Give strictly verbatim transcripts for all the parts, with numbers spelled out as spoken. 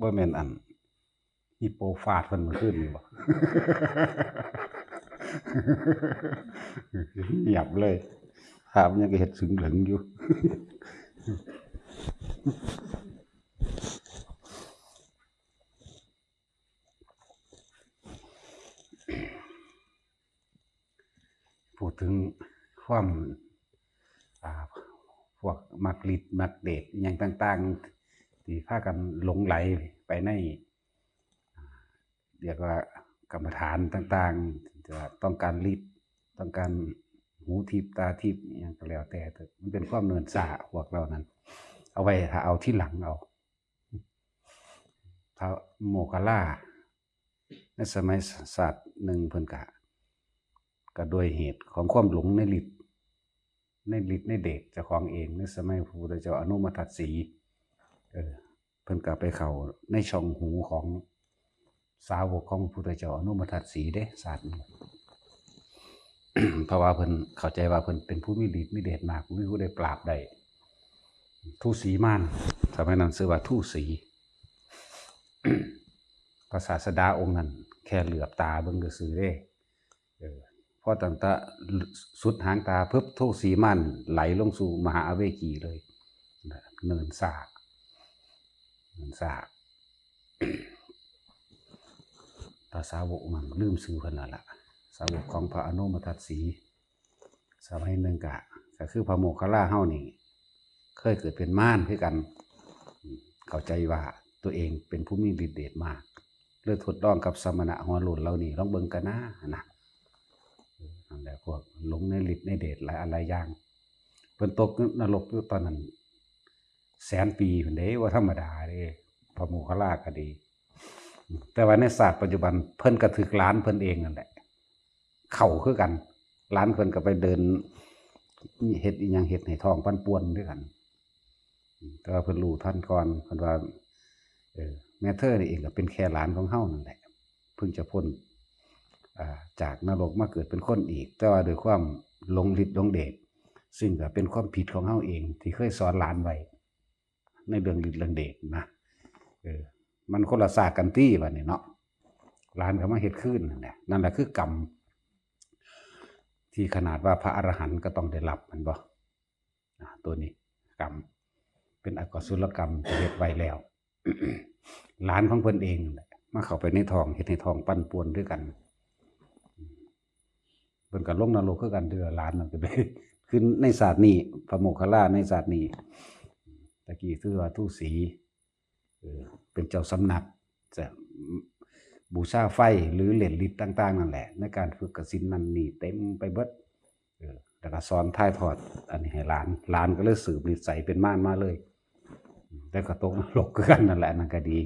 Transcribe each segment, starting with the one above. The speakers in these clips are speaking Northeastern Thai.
บ่แม่นอัน ฮิปโปฟาดเพิ่นเมื่อคืนนี่บ่ เงียบเลย ภาพยังก็เฮ็ดเถิงเถิงอยู่ พูดถึงความ อ่า พวกมักฤทธิ์มักเดชอิหยังต่างๆ ที่พากันหลงไหลไปใน อ่า เรียกว่ากรรมฐานต่างๆ ที่ว่าต้องการฤทธิ์ ต้องการหูทิพย์ตาทิพย์อิหยังก็แล้วแต่ มันเป็นความเนินช้าพวกเหล่านั้น เอาไว้ถ้าเอาทีหลังเอา พระโมคคัลลา ในสมัยชาติหนึ่งเพิ่นกะ กะด้วยเหตุของความหลงในฤทธิ์ ในฤทธิ์ในเดชเจ้าของเอง ในสมัยพระพุทธเจ้าอนุมทัตสี เออ เพิ่นกะไปเข้าในช่องหูของสาวกของพระพุทธเจ้าอนุมทัตสีเด้ ชาติหนึ่ง เพราะว่าเพิ่นเข้าใจว่าเพิ่นเป็นผู้มีฤทธิ์มีเดชมาก บ่มีผู้ใดปราบได้ ทูสีมาร สมัยนั้นชื่อว่าทูสี พระศาสดาองค์นั้นแค่เหลือบตาเบิ่งซื่อๆเด้ เออ พอตั้งแต่สุดหางตาปุ๊บ ทูสีมารไหลลงสู่มหาอเวจีเลย เนินช้า เนินช้า แต่สาวกมันลืมชื่อเพิ่นแล้วล่ะ สาวกของพระอนุมทัตสี สมัยหนึ่งกะ ก็คือพระโมคคัลลาเฮานี่ เคยเกิดเป็นมารคือกัน เข้าใจว่าตัวเองเป็นผู้มีฤทธิ์เดชมาก เลยทดลองกับสมณะหัวโล้นเหล่านี้ ลองเบิ่งกันนะ นะ นั่นแหละ พวกหลงในฤทธิ์ในเดชหลายอันหลายอย่าง เพิ่นตกนรกอยู่ตอนนั้น แสนปีพุ้นเด้ บ่ธรรมดาเด้ พระโมคคัลลาก็ดี แต่ว่าในชาติปัจจุบันเพิ่นก็ถืกหลานเพิ่นเองนั่นแหละ เข้าคือกัน หลานเพิ่นก็ไปเดิน เฮ็ดอิหยัง เฮ็ดให้ท้องปั่นป่วนคือกัน แต่ว่าเพิ่นรู้ทันก่อน เพิ่นว่า เออ แม่เธอนี่เองก็เป็นแค่หลานของเฮานั่นแหละ เพิ่งจะพ้น อ่า จากนรกมาเกิดเป็นคนอีก แต่ว่าด้วยความหลงฤทธิ์หลงเดช ซึ่งก็เป็นความผิดของเฮาเองที่เคยสอนหลานไว้ ในเรื่องฤทธิ์เรื่องเดชนะ เออ มันคนละชาติกันตี้บัดนี้เนาะ หลานก็มาเฮ็ดคืนนั่นแหละ นั่นแหละคือกรรม ที่ขนาดว่าพระอรหันต์ก็ต้องได้รับ แม่นบ่ อ่ะ ตัวนี้กรรม เป็นอกุศลกรรมที่เฮ็ดไว้แล้ว หลานของเพิ่นเองนั่นแหละ มาเข้าไปในท้อง เฮ็ดให้ท้องปั่นป่วนคือกัน เพิ่นก็ลงนรกคือกันเด้อ หลานนั่นก็ได้ คือในชาตินี้ พระโมคคัลลาในชาตินี้ ตะกี้คือว่าทูสี เออ เป็นเจ้าสำนัก จะบูชาไฟหรือเล่นฤทธิ์ต่างๆนั่นแหละ ในการฝึกกสิณนั่นนี่เต็มไปเบิด เออ แล้วก็สอนถ่ายทอดอันนี้ให้หลาน หลานก็เลยสืบนิสัยเป็นมารมาเลย แต่ก็ตกนรกคือกันนั่นแหละ อันนั้นก็ดี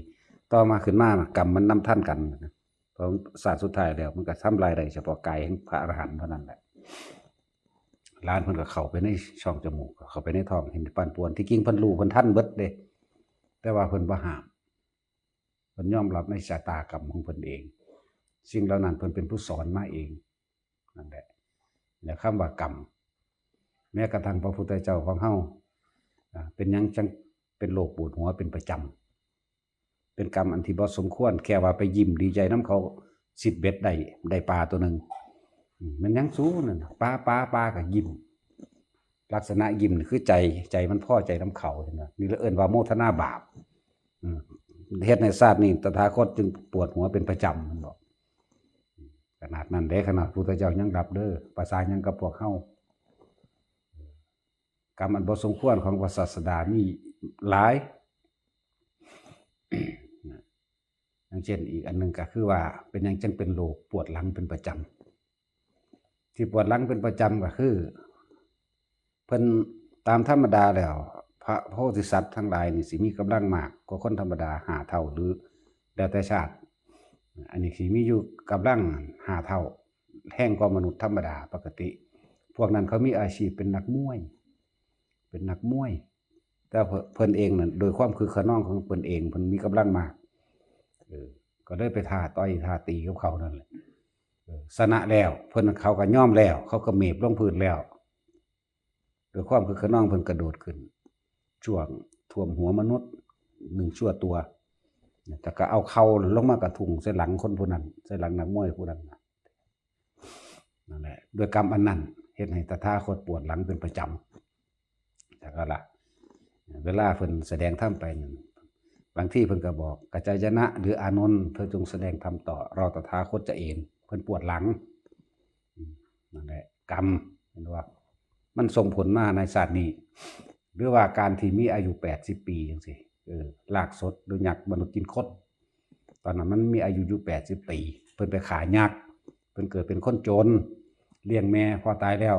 ต่อมาขึ้นมาน่ะ กรรมมันนำทันกันนะ เพราะชาติสุดท้ายแล้วมันก็ทำลายได้เฉพาะกายของพระอรหันต์เท่านั้นแหละ หลานเพิ่นก็เข้าไปในช่องจมูก เข้าไปในท้อง เห็นปั่นป่วน ที่จริงเพิ่นรู้เพิ่นทันเบิดเด้ แต่ว่าเพิ่นบ่ห้าม เพิ่นยอมรับในชะตากรรมของเพิ่นเอง สิ่งเหล่านั้นเพิ่นเป็นผู้สอนมาเอง นั่นแหละ และคำว่ากรรม แม้กระทั่งพระพุทธเจ้าของเฮา อ่า เป็นหยังจังเป็นโรคปวดหัวเป็นประจำ เป็นกรรมอันที่บ่สมควร แค่ว่าไปยิ้มดีใจนำเขา ซิดเบ็ดได้ ได้ปลาตัวหนึ่ง อืม มันยังสู้นั่นน่ะ ปลา ปลา ปลาก็ยิ้ม ลักษณะยิ้มนี่คือใจ ใจมันพอใจนำเขา เห็นบ่ นี่เราเอิ้นว่าโมทนาบาป อืม เฮ็ดให้ชาตินี้ตถาคตจึงปวดหัวเป็นประจำ มันบอก ขนาดนั้นเด้ ขนาดพุทธเจ้ายังรับเด้อ ประสาหยังกับพวกเฮา กรรมอันบ่สมควรของพระศาสดามีหลาย อย่างเช่นอีกอันหนึ่งก็คือว่าเป็นหยังจังเป็นโรคปวดหลังเป็นประจำ ที่ปวดหลังเป็นประจำก็คือ เพิ่นตามธรรมดาแล้ว พระโพธิสัตว์ทั้งหลายนี่สิมีกำลังมากกว่าคนธรรมดาห้าเท่า หรือแล้วแต่ชาติ อันนี้สิมีอยู่กำลังห้าเท่า แฮงกว่ามนุษย์ธรรมดาปกติ พวกนั้นเขามีอาชีพเป็นนักมวย เป็นนักมวย แต่เพิ่น เพิ่นเองนั่น โดยความคึกคะนองของเพิ่นเอง เพิ่นมีกำลังมาก เออ ก็เลยไปท้าต่อยท้าตีกับเขานั่นแหละ เออ ชนะแล้ว เพิ่น เขาก็ยอมแล้ว เขาก็เมบลงพื้นแล้ว โดยความคึกคะนองเพิ่นกระโดดขึ้น จ้วงท่วมหัวมนุษย์หนึ่งชั่วตัว แล้วก็เอาเข่าลงมากระทุ้งใส่หลังคนผู้นั้น ใส่หลังนักมวยผู้นั้น นั่นแหละ ด้วยกรรมอันนั้นเฮ็ดให้ตถาคตปวดหลังเป็นประจำ แล้วก็ละ เวลาเพิ่นแสดงธรรมไปนั่น บางทีเพิ่นก็บอก กัจจายนะ หรืออานนท์ เธอจงแสดงธรรมต่อ เราตถาคตจะเอน เพิ่นปวดหลัง อืม นั่นแหละ กรรม เห็นว่า มันส่งผลมาในชาตินี้ หรือว่าการที่มีอายุแปดสิบปีจังซี่ เออ ลากสด หรือยักษ์มนุษย์กินคน ตอนนั้นมันมีอายุอยู่แปดสิบปี เพิ่นไปฆ่ายักษ์ เพิ่นเกิดเป็นคนจน เลี้ยงแม่ พอตายแล้ว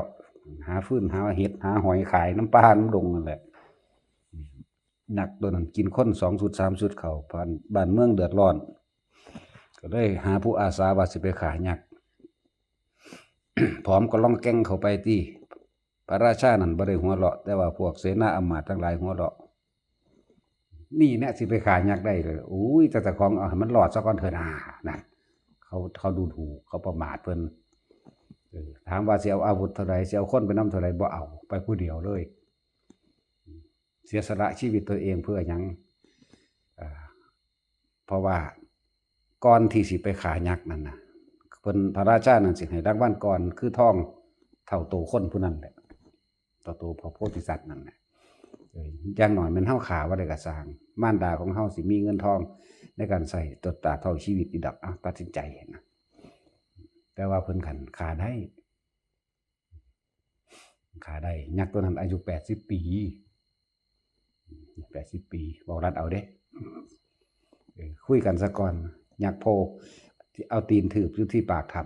หาฟืน หาเห็ด หาหอยขายน้ำป่าน้ำดงนั่นแหละ ยักษ์ตัวนั้นกินคนสองชุดสามชุดเข้า บ้าน บ้านเมืองเดือดร้อน ก็เลยหาผู้อาสาว่าสิไปฆ่ายักษ์ ผอมก็ล่องแก้งเข้าไปตี้ พระราชานั่นบ่ได้หัวเราะ แต่ว่าพวกเสนาอำมาตย์ทั้งหลายหัวเราะ นี่แหละสิไปฆ่ายักษ์ได้เลย อุ้ย แต่เจ้าของเอาให้มันรอดซะก่อนเถอะนา นั่น เขา เขาดูถูก เขาประมาทเพิ่น เออ ถามว่าสิเอาอาวุธเท่าใด สิเอาคนไปนำเท่าใด บ่เอา ไปผู้เดียวเลย เสียสละชีวิตตัวเองเพื่อหยัง อ่า เพราะว่าก่อนที่สิไปฆ่ายักษ์นั่นน่ะ เพิ่น พระราชานั่นสิให้รางวัลก่อน คือทองเท่าโตคนผู้นั้นแหละ เท่าโตพระโพธิสัตว์นั่นแหละ เออ อย่างน้อยแม่นเฮาฆ่าบ่ได้ก็ซ่าง มารดาของเฮาสิมีเงินทองในการใช้ตดตราบเท่าชีวิตอีกดอก เอ้า ตัดสินใจนะ แต่ว่าเพิ่นคันฆ่าได้ ฆ่าได้ ยักษ์ตัวนั้นอายุแปดสิบปี แปดสิบปี เว้ารัดเอาเด้ เออ คุยกันซะก่อน ยักษ์โพธิ์เอาตีนถืบอยู่ที่ปากถ้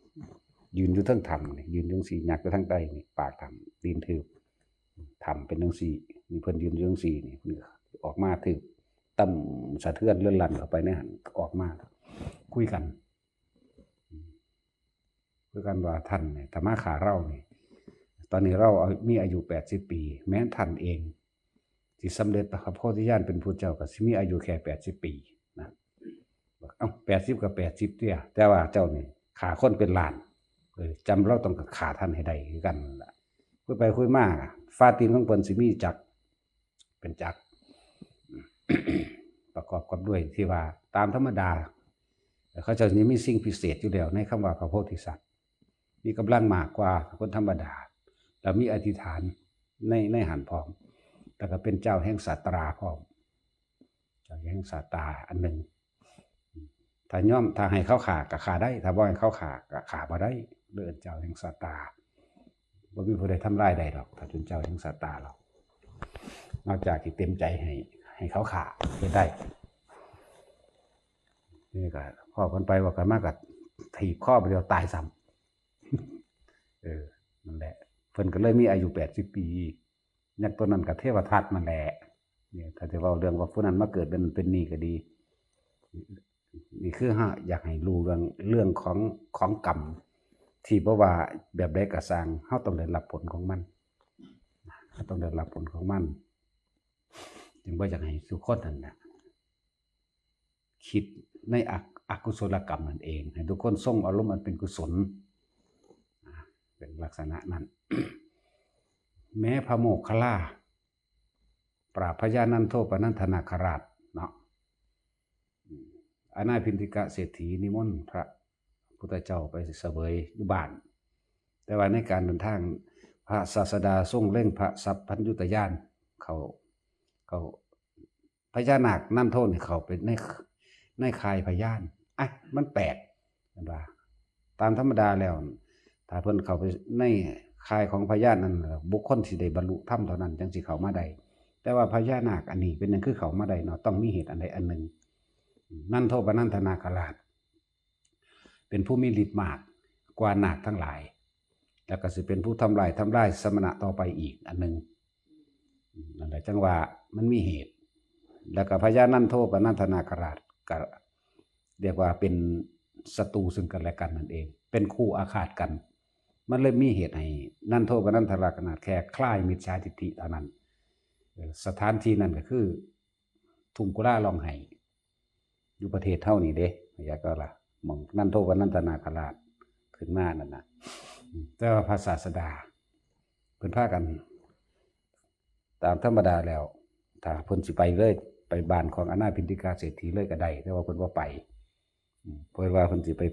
ำ ยืนอยู่เทิงถ้ำนี่ ยืนอยู่จั่งซี้ ยักษ์อยู่ทางใต้นี่ ปากถ้ำ ตีนถืบ ถ้ำเป็นจั่งซี้ นี่เพิ่นยืนอยู่จั่งซี้นี่ เพิ่นออกมาถืบ ตั้มสะเทือนเลื่อนลั่นเข้าไปในหั้น ออกมา คุยกัน คือกันว่าท่านเนี่ย ถ้ามาฆ่าเรานี่ ตอนนี้เรามีอายุแปดสิบปี แม้ท่านเอง สิสำเร็จพระโพธิญาณเป็นพุทธเจ้าก็สิมีอายุแค่แปดสิบปีนะ บอก เอ้า แปดสิบก็แปดสิบเตี้ย แต่ว่าเจ้านี่ฆ่าคนเป็นล้าน เออ จำเราต้องฆ่าท่านให้ได้คือกันนั่นล่ะ คุยไปคุยมา ฝ่าตีนของเพิ่นสิมีจักร เป็นจักร ประกอบกับด้วยที่ว่าตามธรรมดา เขาเจ้านี่มีสิ่งพิเศษอยู่แล้วในคำว่าพระโพธิสัตว์ มีกำลังมากกว่าคนธรรมดา แล้วมีอธิษฐานใน ในหั้นพร้อม แล้วก็เป็นเจ้าแห่งสาตราพร้อม เจ้าแห่งสาตราอันหนึ่ง ถ้ายอม ถ้าให้เขาฆ่าก็ฆ่าได้ ถ้าบ่ให้เขาฆ่าก็ฆ่าบ่ได้ เรียกเจ้าแห่งสาตรา บ่มีผู้ใดทำลายได้ดอก ถ้าเป็นเจ้าแห่งสาตราหรอก นอกจากที่เต็มใจให้ ให้เขาฆ่าเฮ็ดได้ นี่ก็พ้อกันไปว่ากันมาก็ถีบคอไปเดียวตายซ้ำ เออ นั่นแหละ เพิ่นก็เลยมีอายุแปดสิบปี ยักษ์ตัวนั้นก็เทวทัตนั่นแหละ เนี่ย ถ้าจะเว้าเรื่องว่าผู้นั้นมาเกิดเป็น เป็นนี่ก็ดี นี่คือเฮาอยากให้รู้เรื่อง เรื่องของ ของกรรม ที่บ่ว่าแบบใดก็ซ่าง เฮาต้องได้รับผลของมัน เฮาต้องได้รับผลของมัน จึงบ่อยากให้ทุกคนนั่นน่ะ คิดในอกุ- อกุศลกรรมนั่นเอง ให้ทุกคนทรงอารมณ์อันเป็นกุศล อ่า เป็นลักษณะนั้น แม้พระโมคคัลลา ปราบพญานันโทปนันทนาคราชเนาะ อืม อนาถปิณฑิกะเศรษฐีนิมนต์พระพุทธเจ้าไปเสวยอยู่บ้าน แต่ว่าในการเดินทาง พระศาสดาทรงเล็งพระสัพพัญญุตญาณ เขา เขา พญานาคนันโทนี่เข้าไปใน ในข่ายพญา อ่ะ มันแปลก เห็นปะ ตามธรรมดาแล้ว ถ้าเพิ่นเข้าไปในข่ายของพญานั่นน่ะ บุคคลที่ได้บรรลุธรรมเท่านั้นจังสิเข้ามาได้ แต่ว่าพญานาคอันนี้เป็นหยังคือเข้ามาได้เนาะ ต้องมีเหตุอันใดอันหนึ่ง นันโทปนันทนาคราช เป็นผู้มีฤทธิ์มากกว่านาคทั้งหลาย แล้วก็สิเป็นผู้ทำลาย ทำลายสมณะต่อไปอีกอันหนึ่ง นั่นแหละจังว่ามันมีเหตุ แล้วก็พญานันโทปนันทนาคราชก็เรียกว่าเป็นศัตรูซึ่งกันและกันนั่นเอง เป็นคู่อาฆาตกัน มันเลยมีเหตุให้นันโทปนันทนาคราชแค่คลายมิจฉาทิฏฐิเท่านั้น เอ่อ สถานที่นั่นก็คือทุ่งกุลาร้องไห้ อยู่ประเทศเฮานี่เด้ อยากก็ล่ะ หม่องนันโทปนันทนาคราชขึ้นมานั่นน่ะ แต่ว่าพระศาสดา เพิ่นพากัน ตามธรรมดาแล้ว ถ้าเพิ่นสิไปเลย ไปบ้านของอนาถปิณฑิกะเศรษฐีเลยก็ได้ แต่ว่าเพิ่นบ่ไป อืม เพิ่นว่าเพิ่นสิไป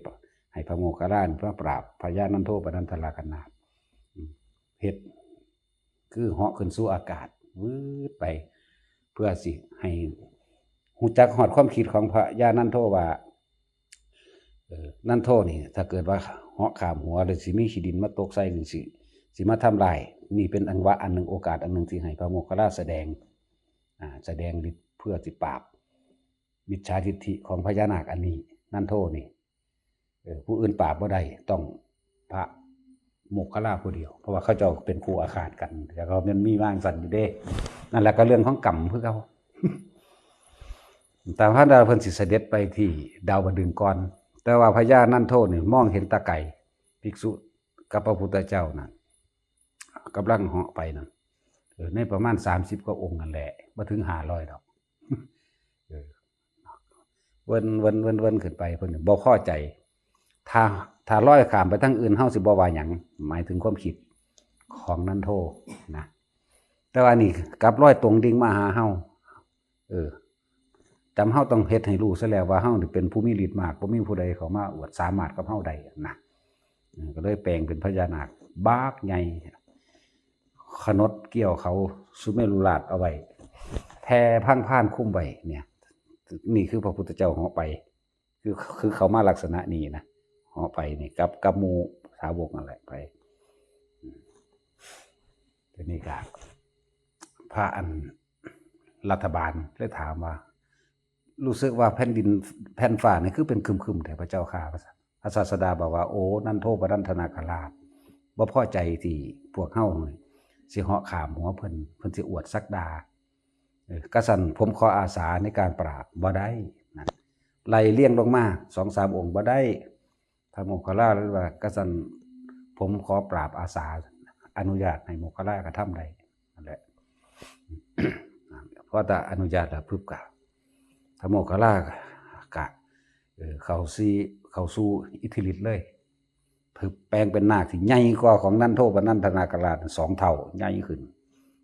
ให้พระโมคคัลลานะมาปราบพญานันโทปนันทนาคราช อืม เฮ็ดคือเหาะขึ้นสู่อากาศ วืดไป เพื่อสิให้ฮู้จักฮอดความคิดของพญานันโทว่า เออ นันโทนี่ ถ้าเกิดว่าเหาะข้ามหัวแล้วสิมีขี้ดินมาตกใส่นี่ สิ สิมาทำลาย นี่เป็นจังหวะอันหนึ่ง โอกาสอันหนึ่งที่ให้พระโมคคัลลาแสดง อ่า แสดงฤทธิ์เพื่อสิปราบมิจฉาทิฏฐิของพญานาคอันนี้ นันโทนี่ เออ ผู้อื่นปราบบ่ได้ ต้องพระโมคคัลลาผู้เดียว เพราะว่าเขาเจ้าเป็นคู่อาฆาตกัน แล้วก็มันมีมาจั่งซั่นอยู่เด้ นั่นแหละก็เรื่องของกรรมคือเก่า แต่พระดาวเพิ่นสิเสด็จไปที่ดาวดึงส์ก่อน แต่ว่าพญานันโทนี่มองเห็นแต่ไกล ภิกษุกับพระพุทธเจ้านั่นกำลังเหาะไปนั่น เออ ในประมาณสามสิบกว่าองค์นั่นแหละ บ่ถึงห้าร้อยดอก เออ เวิน เวิน เวิน เวินขึ้นไป เพิ่นบ่พอใจ ถ้า ถ้าลอยข้ามไปทางอื่น เฮาสิบ่ว่าหยัง หมายถึงความคิดของนันโทนะ แต่ว่านี่กลับลอยตรงดิ่งมาหาเฮา เออ จำเฮาต้องเฮ็ดให้รู้ซะแล้วว่าเฮานี่เป็นผู้มีฤทธิ์มาก บ่มีผู้ใดเข้ามาอวดสามารถกับเฮาได้นะ เออ ก็เลยแปลงเป็นพญานาคบักใหญ่ ขนดเกี้ยวเขาสุเมรุราชเอาไว้ แผ่พังพานคุ้มไว้เนี่ย นี่คือพระพุทธเจ้าเหาะไป คือ คือเขามาลักษณะนี้นะ เหาะไปนี่ กับ กับหมู่สาวกนั่นแหละไป อืม ทีนี้ก็พระอันรัฐบาลเลยถามว่า รู้สึกว่าแผ่นดินแผ่นฟ้านี่คือเป็นครึมๆ แท้พระเจ้าข้า พระศาสดาบอกว่า โอ้ นันโทปนันทนาคราช บ่พอใจที่พวกเฮานี่สิเหาะข้ามหัวเพิ่น เพิ่นสิอวดศักดา เออ กะซั่นผมขออาสาในการปราบ บ่ได้ นั่น ไล่เรียงลงมาสองสามองค์ บ่ได้ พระโมคคัลลาเลยว่า กะซั่นผมขอปราบอาสา อนุญาตให้โมคคัลลากระทำได้ นั่นแหละ พอแต่อนุญาตแล้วปุ๊บกะ พระโมคคัลลากะ เออ เข้าซี เข้าสู่อิทธิฤทธิ์เลย พึบแปลงเป็นนาคที่ใหญ่กว่าของนันโทปนันทนาคราชสองเท่า ใหญ่ขึ้น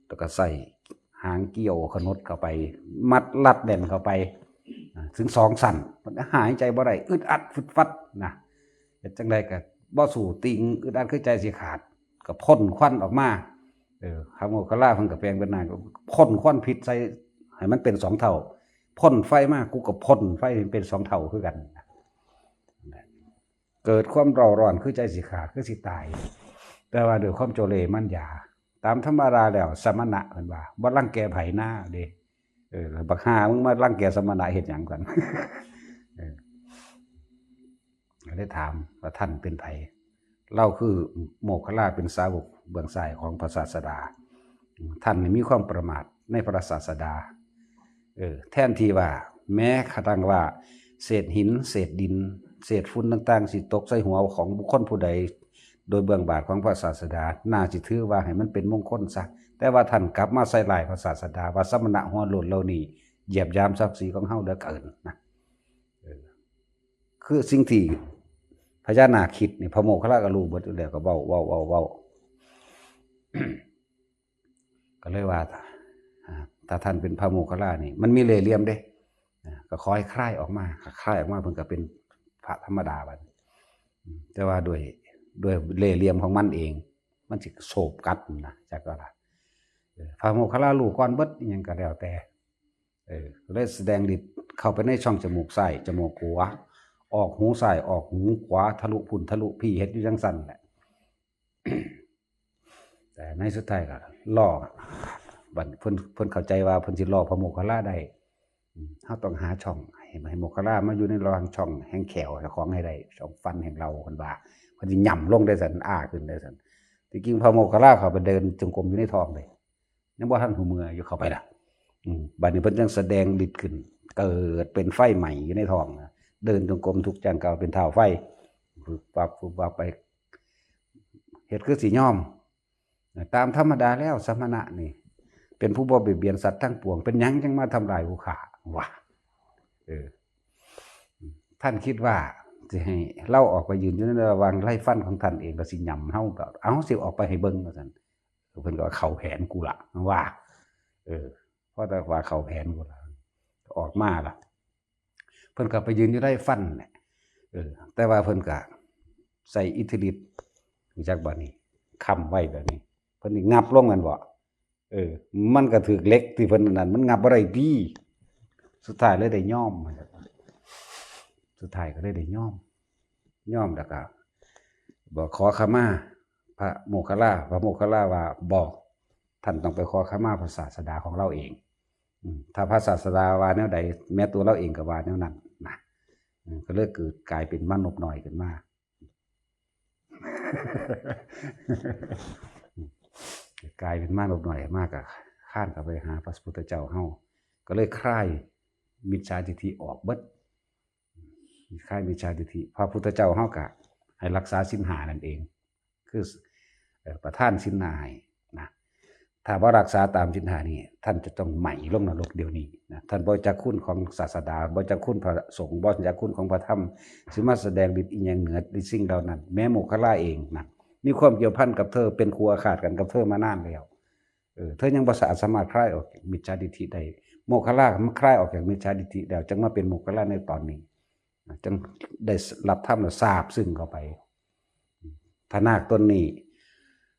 แล้วก็ใส่หางเกี้ยวขนดเข้าไป มัดรัดแน่นเข้าไป อ่า ถึงสองสั้น มันหายใจบ่ได้ อึดอัดฟึดฟัดนะ เฮ็ดจั่งใดก็บ่สู้ติง อึดอัดคือใจสิขาด ก็พ่นควันออกมา เออ พระโมคคัลลาเพิ่นก็แปลงเป็นนาค พ่นควันพิษใส่ ให้มันเป็นสองเท่า พ่นไฟมา กูก็พ่นไฟให้เป็นสองเท่าคือกัน เกิดความเร่าร้อนคือใจสิขาด คือสิตาย แต่ว่าด้วยความโจเลมันยา ตามธรรมดาแล้วสมณะเพิ่นว่าบ่รังแกไผนาเด้ เออ บักห่ามึงมารังแกสมณะเฮ็ดหยังกัน เออ ก็เลยถามว่าท่านเป็นไผ เราคือโมคคัลลา เป็นสาวกเบื้องซ้ายของพระศาสดา ท่านนี่มีความประมาทในพระศาสดา เออ แทนที่ว่าแม้กระทั่งว่าเศษหิน เศษดิน เศษฝุ่นต่างๆ สิตกใส่หัวของบุคคลผู้ใด โดยเบื้องบาทของพระศาสดา น่าสิถือว่าให้มันเป็นมงคลซะ แต่ว่าท่านกลับมาใส่ร้ายพระศาสดา ว่าสมณะหัวโล้นเหล่านี้เหยียบหยามศักดิ์ศรีของเฮาเหลือเกินนะ เออ คือสิ่งที่พญานาคคิดนี่ พระโมคคัลลาก็รู้เบิดอยู่แล้ว ก็เว้า เว้า เว้า เว้า ก็เลยว่า อ่า ถ้าท่านเป็นพระโมคคัลลานี่ มันมีเล่ห์เหลี่ยมเด้ อ่า ก็ขอให้คลายออกมา คลายออกมาเพิ่นก็เป็นพระธรรมดาบัดนี้ อืม แต่ว่าด้วย ด้วยเล่ห์เหลี่ยมของมันเอง มันสิโฉบกัดนะ จักว่าล่ะ เออ พระโมคคัลลารู้ก่อนเบิดอิหยังก็แล้วแต่ เออ เลยแสดงฤทธิ์เข้าไปในช่องจมูกซ้าย จมูกขวา ออกหูซ้าย ออกหูขวา ทะลุพุ้น ทะลุพี้ เฮ็ดอยู่จั่งซั่นแหละ แต่ในสุดท้ายก็ล่อ บัดเพิ่น เพิ่นเข้าใจว่าเพิ่นสิล่อพระโมคคัลลาได้ อืม เฮาต้องหาช่องให้ ให้โมคคัลลามาอยู่ในระหว่างช่องแห่งแข้วเจ้าของให้ได้ ช่องฟันแห่งเรา เพิ่นว่า เพิ่นสิหย่ำลงได้ซั่น อ้าขึ้นได้ซั่น ที่จริงพระโมคคัลลาเข้าไปเดินจงกรมอยู่ในท้องเลย ยังบ่ทันหูเมืออยู่เข้าไปล่ะ อืม บัดนี้เพิ่นจั่งแสดงฤทธิ์ขึ้น เกิดเป็นไฟไหม้อยู่ในท้องนะ เดินจงกรมทุกจั่งก้าวเป็นท้าวไฟ ฟึบฟับ ฟึบฟับไป เฮ็ดคือสิยอม ตามธรรมดาแล้วสมณะนี่ เป็นผู้บ่เบียดเบียนสัตว์ทั้งปวง เป็นหยังจั่งมาทำลายผู้ข้า วะ เออ ท่านคิดว่าสิให้เราออกไปยืนอยู่ในระหว่างไล่ฟันของท่านเอง ก็สิหย่ำเฮา ก็เอา สิออกไปให้เบิ่ง ว่าซั่น เพิ่นก็ว่า "เข้าแผนกูละ" ว่า เออ เพราะแต่ว่าเข้าแผนกูละ ออกมาล่ะ เพิ่นก็ไปยืนอยู่ในฟันแหละ เออ แต่ว่าเพิ่นก็ใส่อิทธิฤทธิ์ รู้จักบ่นี่ ค้ำไว้แบบนี้ เพิ่นนี่งับลงแม่นบ่ เออ มันก็ถืกเหล็กที่เพิ่นนั่น มันงับบ่ได้ติ สุดท้ายเลยได้ยอม สุดท้ายก็เลยได้ยอม ยอมแล้วก็บอกขอขมาพระโมคคัลลา พระโมคคัลลาว่า บ่ ท่านต้องไปขอขมาพระศาสดาของเราเอง อืม ถ้าพระศาสดาว่าแนวใด แม้ตัวเราเองก็ว่าแนวนั้นนะ อืม ก็เลยเกิดกลายเป็นมานพน้อยขึ้นมา กลายเป็นมานพน้อยมากอะ ค้านเข้าไปหาพระพุทธเจ้าเฮา ก็เลยคลายมิจฉาทิฏฐิออกเบิด คลายมิจฉาทิฏฐิ พระพุทธเจ้าเฮากะให้รักษาศีลห้านั่นเอง คือ เอ่อ ประทานศีลห้าให้นะ ถ้าบ่รักษาตามศีลห้านี่ ท่านจะต้องไหม้ลงนรกเดี๋ยวนี้นะ ท่านบ่จักคุณของศาสดา บ่จักคุณพระสงฆ์ บ่จักคุณของพระธรรม สิมาแสดงฤทธิ์อิหยังเหนือในสิ่งเหล่านั้น แม้โมคคัลลาเองนะ มีความเกี่ยวพันกับเธอ เป็นคู่อาฆาตกันกับเธอมานานแล้ว เออ เธอยังบ่สามารถคลายออกจากมิจฉาทิฏฐิได้ โมคคัลลามันคลายออกจากมิจฉาทิฏฐิแล้ว จึงมาเป็นโมคคัลลาในตอนนี้นะ จึงได้รับธรรมและซาบซึ้งเข้าไป ถ้านาคตนนี้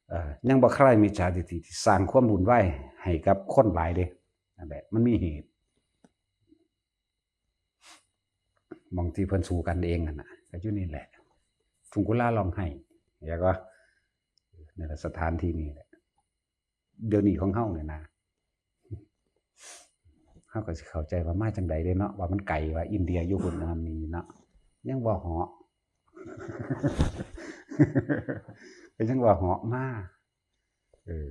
เอ่อ ยังบ่คลายมิจฉาทิฏฐิที่สร้างความวุ่นวายให้กับคนหลายเด้ นั่นแหละ มันมีเหตุ หม่องที่เพิ่นสู้กันเองนั่นน่ะ ก็อยู่นี่แหละ ทุ่งกุลาร้องไห้ แล้วก็ นี่แหละ สถานที่นี่แหละ เดี๋ยวนี้ของเฮาเนี่ยนะ เฮาก็สิเข้าใจว่ามาจั่งใดเด้เนาะ ว่ามันไกล ว่าอินเดียอยู่พุ้น นั่นนี่เนาะ ยังบ่เหาะ ก็ยังบ่เหาะมา เออ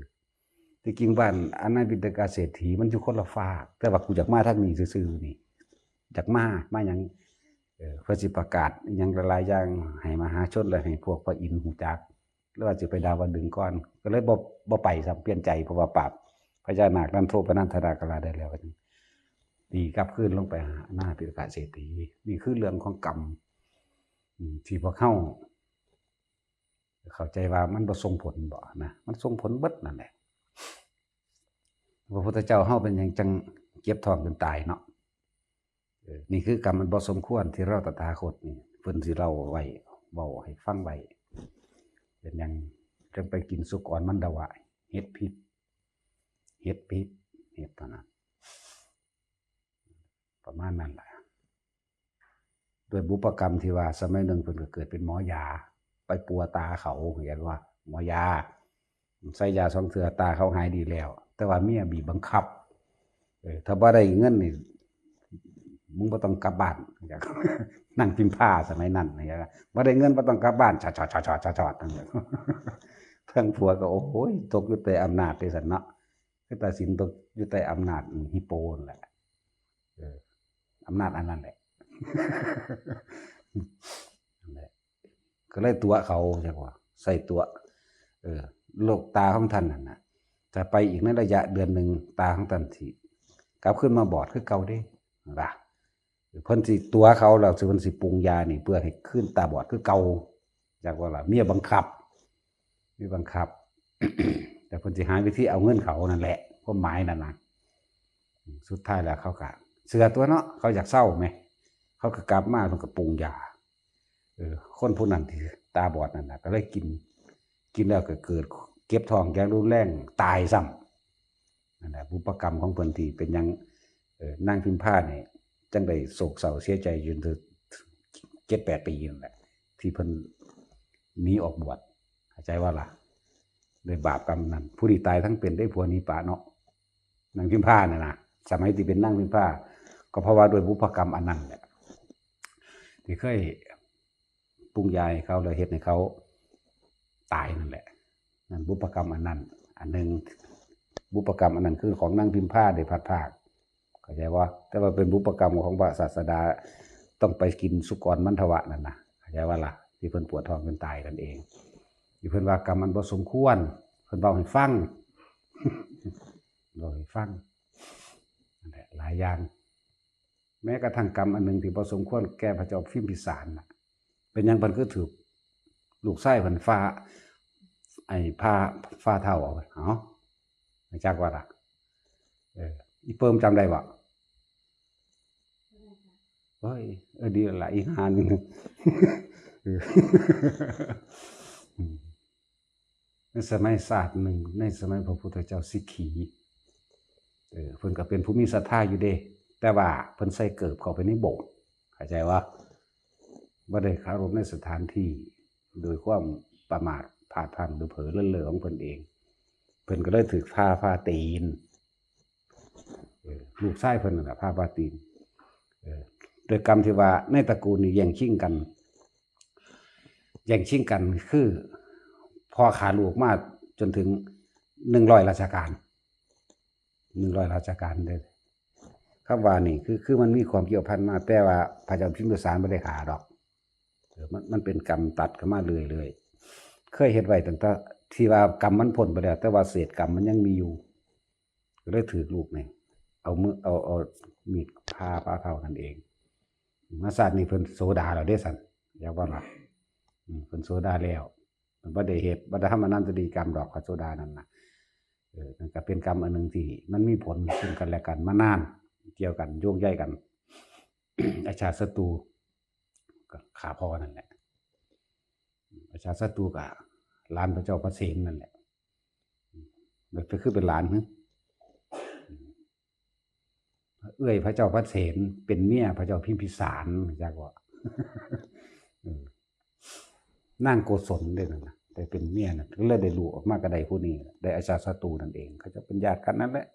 ที่จริงบ้านอนาถปิณกเศรษฐีมันอยู่คนละฟาก แต่ว่ากูอยากมาทางนี้ซื่อๆนี่ อยากมา มาหยัง เออ เพื่อสิประกาศอิหยังหลายๆอย่างให้มหาชน และให้พวกพระอินทร์ฮู้จัก หรือว่าสิไปดาวดึงส์ก่อน ก็เลยบ่ บ่ไปซ้ำ เปลี่ยนใจ เพราะว่าปราบพญานาคนันโทปนันทนาคราชได้แล้ว ก็จั่งตีกลับคืนลงไปหาอนาถปิณกเศรษฐี นี่คือเรื่องของกรรม อืม ที่พวกเฮาเข้าใจว่ามันบ่ส่งผลบ่นะ มันส่งผลเบิดนั่นแหละ พระพุทธเจ้าเฮาเป็นหยังจั่งเจ็บท้องจนตายเนาะ เออ นี่คือกรรมอันบ่สมควรที่เราตถาคตนี่ เพิ่นสิเล่าไว้ เว้าให้ฟังไว้ เป็นหยังจั่งไปกินสุกรมันดวะ เห็ดพิษ เห็ดพิษ เห็ดเท่านั้น ประมาณนั้นแหละ ด้วยบุพกรรมที่ว่าสมัยหนึ่งเพิ่นก็เกิดเป็นหมอยา ไปปัวตาเขา เรียกว่าหมอยา ใส่ยาสองเทื่อตาเขาหายดีแล้ว แต่ว่าเมียบีบบังคับ เออ ถ้าบ่ได้เงินนี่ มึงบ่ต้องกลับบ้าน นางพิมพาสมัยนั้นนะ บ่ได้เงินบ่ต้องกลับบ้าน ชอดๆๆๆๆ นั่นแหละ ทั้งผัวก็ โอ้ย ตกอยู่ใต้อำนาจเด้ซั่นเนาะ คือตัดสินตกอยู่ใต้อำนาจฮิปโปนั่นแหละ เออ อำนาจอันนั้นแหละ นั่นแหละ ก็เลยตั๋วเขา จั่งว่า ใส่ตั๋ว เออ โรคตาของท่านนั่นน่ะ ถ้าไปอีกในระยะเดือนหนึ่ง ตาของท่านสิกลับคืนมาบอดคือเก่าเด้ ว่า เพิ่นสิตั๋วเขาแล้ว เพิ่นสิปรุงยานี่เพื่อให้คืนตาบอดคือเก่า จั่งว่าล่ะ เมียบังคับ เมียบังคับ แต่เพิ่นสิหาวิธีเอาเงินเขานั่นแหละ ความหมายนั่นน่ะ สุดท้ายแล้วเขาก็เชื่อตั๋วเนาะ เขาอยากเซาแหม เขาก็กลับมา เพิ่นก็ปรุงยา เออ คนผู้นั้นที่ตาบอดนั่นน่ะ ก็เลยกิน กินแล้วก็เกิดเจ็บท้องอย่างรุนแรง ตายซ้ำ นั่นแหละ บุพกรรมของเพิ่นที่เป็นหยัง เอ่อ นางพิมพาเนี่ย จั่งได้โศกเศร้าเสียใจอยู่ถึงเจ็ดแปดปีนั่นแหละ ที่เพิ่นหนีออกบวช เข้าใจว่าล่ะ ด้วยบาปกรรมนั้น ผู้นี้ตายทั้งเป็น ได้ผัวหนีปะเนาะ นางพิมพาน่ะนะ สมัยที่เป็นนางพิมพา ก็เพราะว่าด้วยบุพกรรมอันนั้นแหละ ที่เคยปรุงยาให้เขาแล้วเฮ็ดให้เขาตายนั่นแหละ นั่นบุพกรรมอันนั้น อันหนึ่ง บุพกรรมอันนั้นคือของนางพิมพาได้พลัดพราก เข้าใจบ่ แต่ว่าเป็นบุพกรรมของพระศาสดา ต้องไปกินสุกรมันทวะนั่นน่ะ เข้าใจบ่ล่ะ ที่เพิ่นปวดท้องจนตายนั่นเอง ที่เพิ่นว่ากรรมมันบ่สมควร เพิ่นเว้าให้ฟัง เว้าให้ฟัง นั่นแหละ หลายอย่าง แม้กระทั่งกรรมอันหนึ่งที่บ่สมควรแก่พระเจ้าพิมพิสารน่ะ เป็นหยังเพิ่นคือถืกลูกชายเพิ่นฟ้า ไอ้ฟ้า ฟ้าเฒ่าเอา เอ้า รู้จักบ่ล่ะ เออ อีเปิ้มจำได้บ่ โอ้ย เออ ดีละ อีกหาหนึ่ง เออ ในสมัยศาสตร์หนึ่ง ในสมัยพระพุทธเจ้าสิกขี เออ เพิ่นก็เป็นผู้มีศรัทธาอยู่เด้ แต่ว่าเพิ่นใส่เกิบเข้าไปในโบสถ์ เข้าใจว่า บ่ได้เคารพในสถานที่ โดยความประมาทพลาดพลั้งหรือเผลอเลินเล่อของเพิ่นเอง เพิ่นก็เลยถืกพาพาตีน เออ ลูกชายเพิ่นนั่นแหละพาพาตีน เออ โดยกรรมที่ว่าในตระกูลนี่แย่งชิงกัน แย่งชิงกันคือพ่อฆ่าลูกมาจนถึงหนึ่งร้อยรัชกาล หนึ่งร้อยรัชกาลเด้อ คำว่านี่คือ คือมันมีความเกี่ยวพันมา แต่ว่าพระเจ้าพิมพิสารบ่ได้ฆ่าดอก เออ มัน มันเป็นกรรมตัดกันมาเรื่อยๆ เคยเฮ็ดไว้ตั้งแต่ที่ว่ากรรมมันพ้นไปแล้ว แต่ว่าเศษกรรมมันยังมีอยู่ ก็เลยถืกลูกนี่ เอามือ เอา เอามีดพาพาเท่านั่นเอง มาชาตินี้เพิ่นโสดาแล้วเด้สัน อยากว่าล่ะ อืม เพิ่นโสดาแล้ว เพิ่นบ่ได้เฮ็ด บ่ได้ทำอนันตริยกรรมดอก พระโสดานั่นน่ะ เออ นั่นก็เป็นกรรมอันหนึ่งที่มันมีผลซึ่งกันและกันมานาน เกี่ยวกัน โยงใยกัน อาชาติศัตรู ก็ฆ่าพ่อนั่นแหละ อาชาติศัตรูก็หลานพระเจ้าพระเสนนั่นแหละ มันก็คือเป็นหลานหึ เอื้อยพระเจ้าพระเสนเป็นเมียพระเจ้าพิมพิสาร จักว่า เออ นางโกศลเด้นั่นน่ะ ได้เป็นเมียน่ะ ก็เลยได้ลูกออกมาก็ได้ผู้นี้ ได้อาชาติศัตรูนั่นเอง เขาเจ้าเป็นญาติกันนั่นแหละ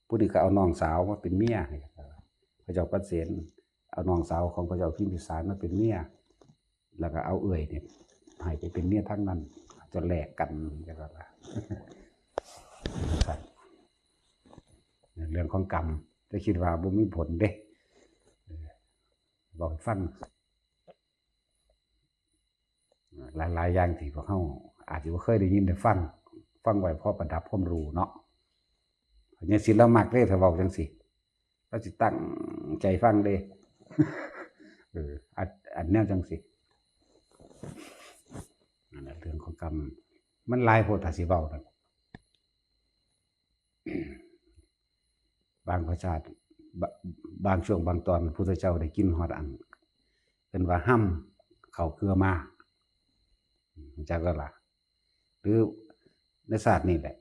ผู้นี้ก็เอาน้องสาวมาเป็นเมียให้พระเจ้าพระเสน เอาน้องสาวของพระเจ้าพิมพิสารมาเป็นเมีย แล้วก็เอาเอื้อยนี่ให้ไปเป็นเมียทั้งนั้น จะแลกกันจังซั่นล่ะ เรื่องของกรรม จะคิดว่าบ่มีผลเด้ เออ บอกให้ฟัง หลายๆอย่างที่พวกเฮาอาจจะบ่เคยได้ยินได้ฟัง ฟังไว้พอประดับความรู้เนาะ พญาศิลป์ลาวมักเด้ ถ้าเว้าจังซี่ ลาวสิตั้งใจฟังเด้ เออ อัน อันแนวจังซี่ นั่นแหละ เรื่องของกรรม มันหลายโพดถ้าสิเว้านั่น บางประชาติ บะ บางช่วงบางตอน พุทธเจ้าได้กินฮอดอัน เอิ้นว่าห้ำข้าวเกลือมา รู้จักแล้วล่ะ หรือในชาตินี่แหละ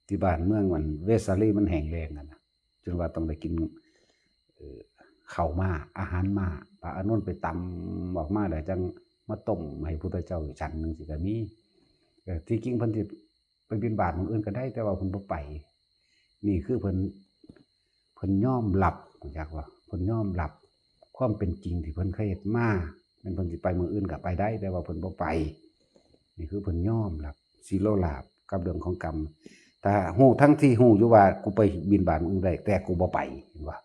ที่บ้านเมืองมันเวสาลีมันแห้งแล้งอะนะ จนว่าต้องได้กิน เอ่อ ข้าวมา อาหารมา พระอานนท์ไปตำออกมาแล้วจั่งมาต้มให้พุทธเจ้าฉันจั่งซี้ก็มี เอ่อ ที่จริงเพิ่นสิไปบิณฑบาตหม่องอื่นก็ได้ แต่ว่าเพิ่นบ่ไป นี่คือเพิ่น เพิ่นยอมรับ รู้จักบ่ เพิ่นยอมรับความเป็นจริงที่เพิ่นเคยเฮ็ดมา แม่นเพิ่นสิไปหม่องอื่นก็ไปได้ แต่ว่าเพิ่นบ่ไป นี่คือเพิ่นยอมรับ สิโลลาภกับเรื่องของกรรม ถ้าฮู้ ทั้งที่ฮู้อยู่ว่ากูไปบิณฑบาตหม่องอื่นได้ แต่กูบ่ไป เห็นบ่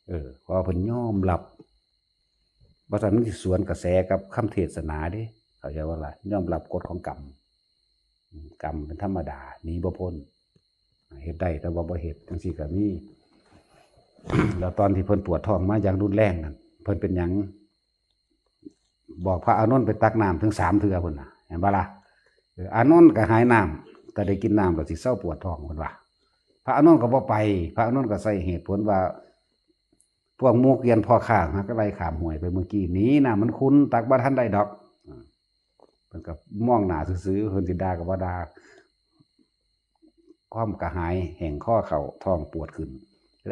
เออ เพราะว่าเพิ่นยอมรับ บ่ซั้นมันสิสวนกระแสกับคำเทศนาเด้ เข้าใจบ่ล่ะ ยอมรับกฎของกรรม อืม กรรมเป็นธรรมดา หนีบ่พ้น เฮ็ดได้แต่ว่าบ่เฮ็ด จั่งซี้ก็มี แล้วตอนที่เพิ่นปวดท้องมาอย่างรุนแรงนั่น เพิ่นเป็นหยัง บอกพระอานนท์ไปตักน้ำถึงสามเทื่อพุ้นน่ะ เห็นบ่ล่ะ เออ อานนท์ก็หายน้ำ แต่ได้กินน้ำแล้วสิเซาปวดท้องพุ้นว่า พระอานนท์ก็บ่ไป พระอานนท์ก็ใส่เหตุผลว่า พวกหมู่เกวียนพ่อข้าหากไล่ข้ามห้วยไปเมื่อกี้นี้ น้ำมันขุ่น ตักบ่ทันได้ดอก อ่า เพิ่นก็มองหน้าซื่อๆ เพิ่นสิด่าก็บ่ด่า ความกระหายแห้งคอเข้า ท้องปวดขึ้น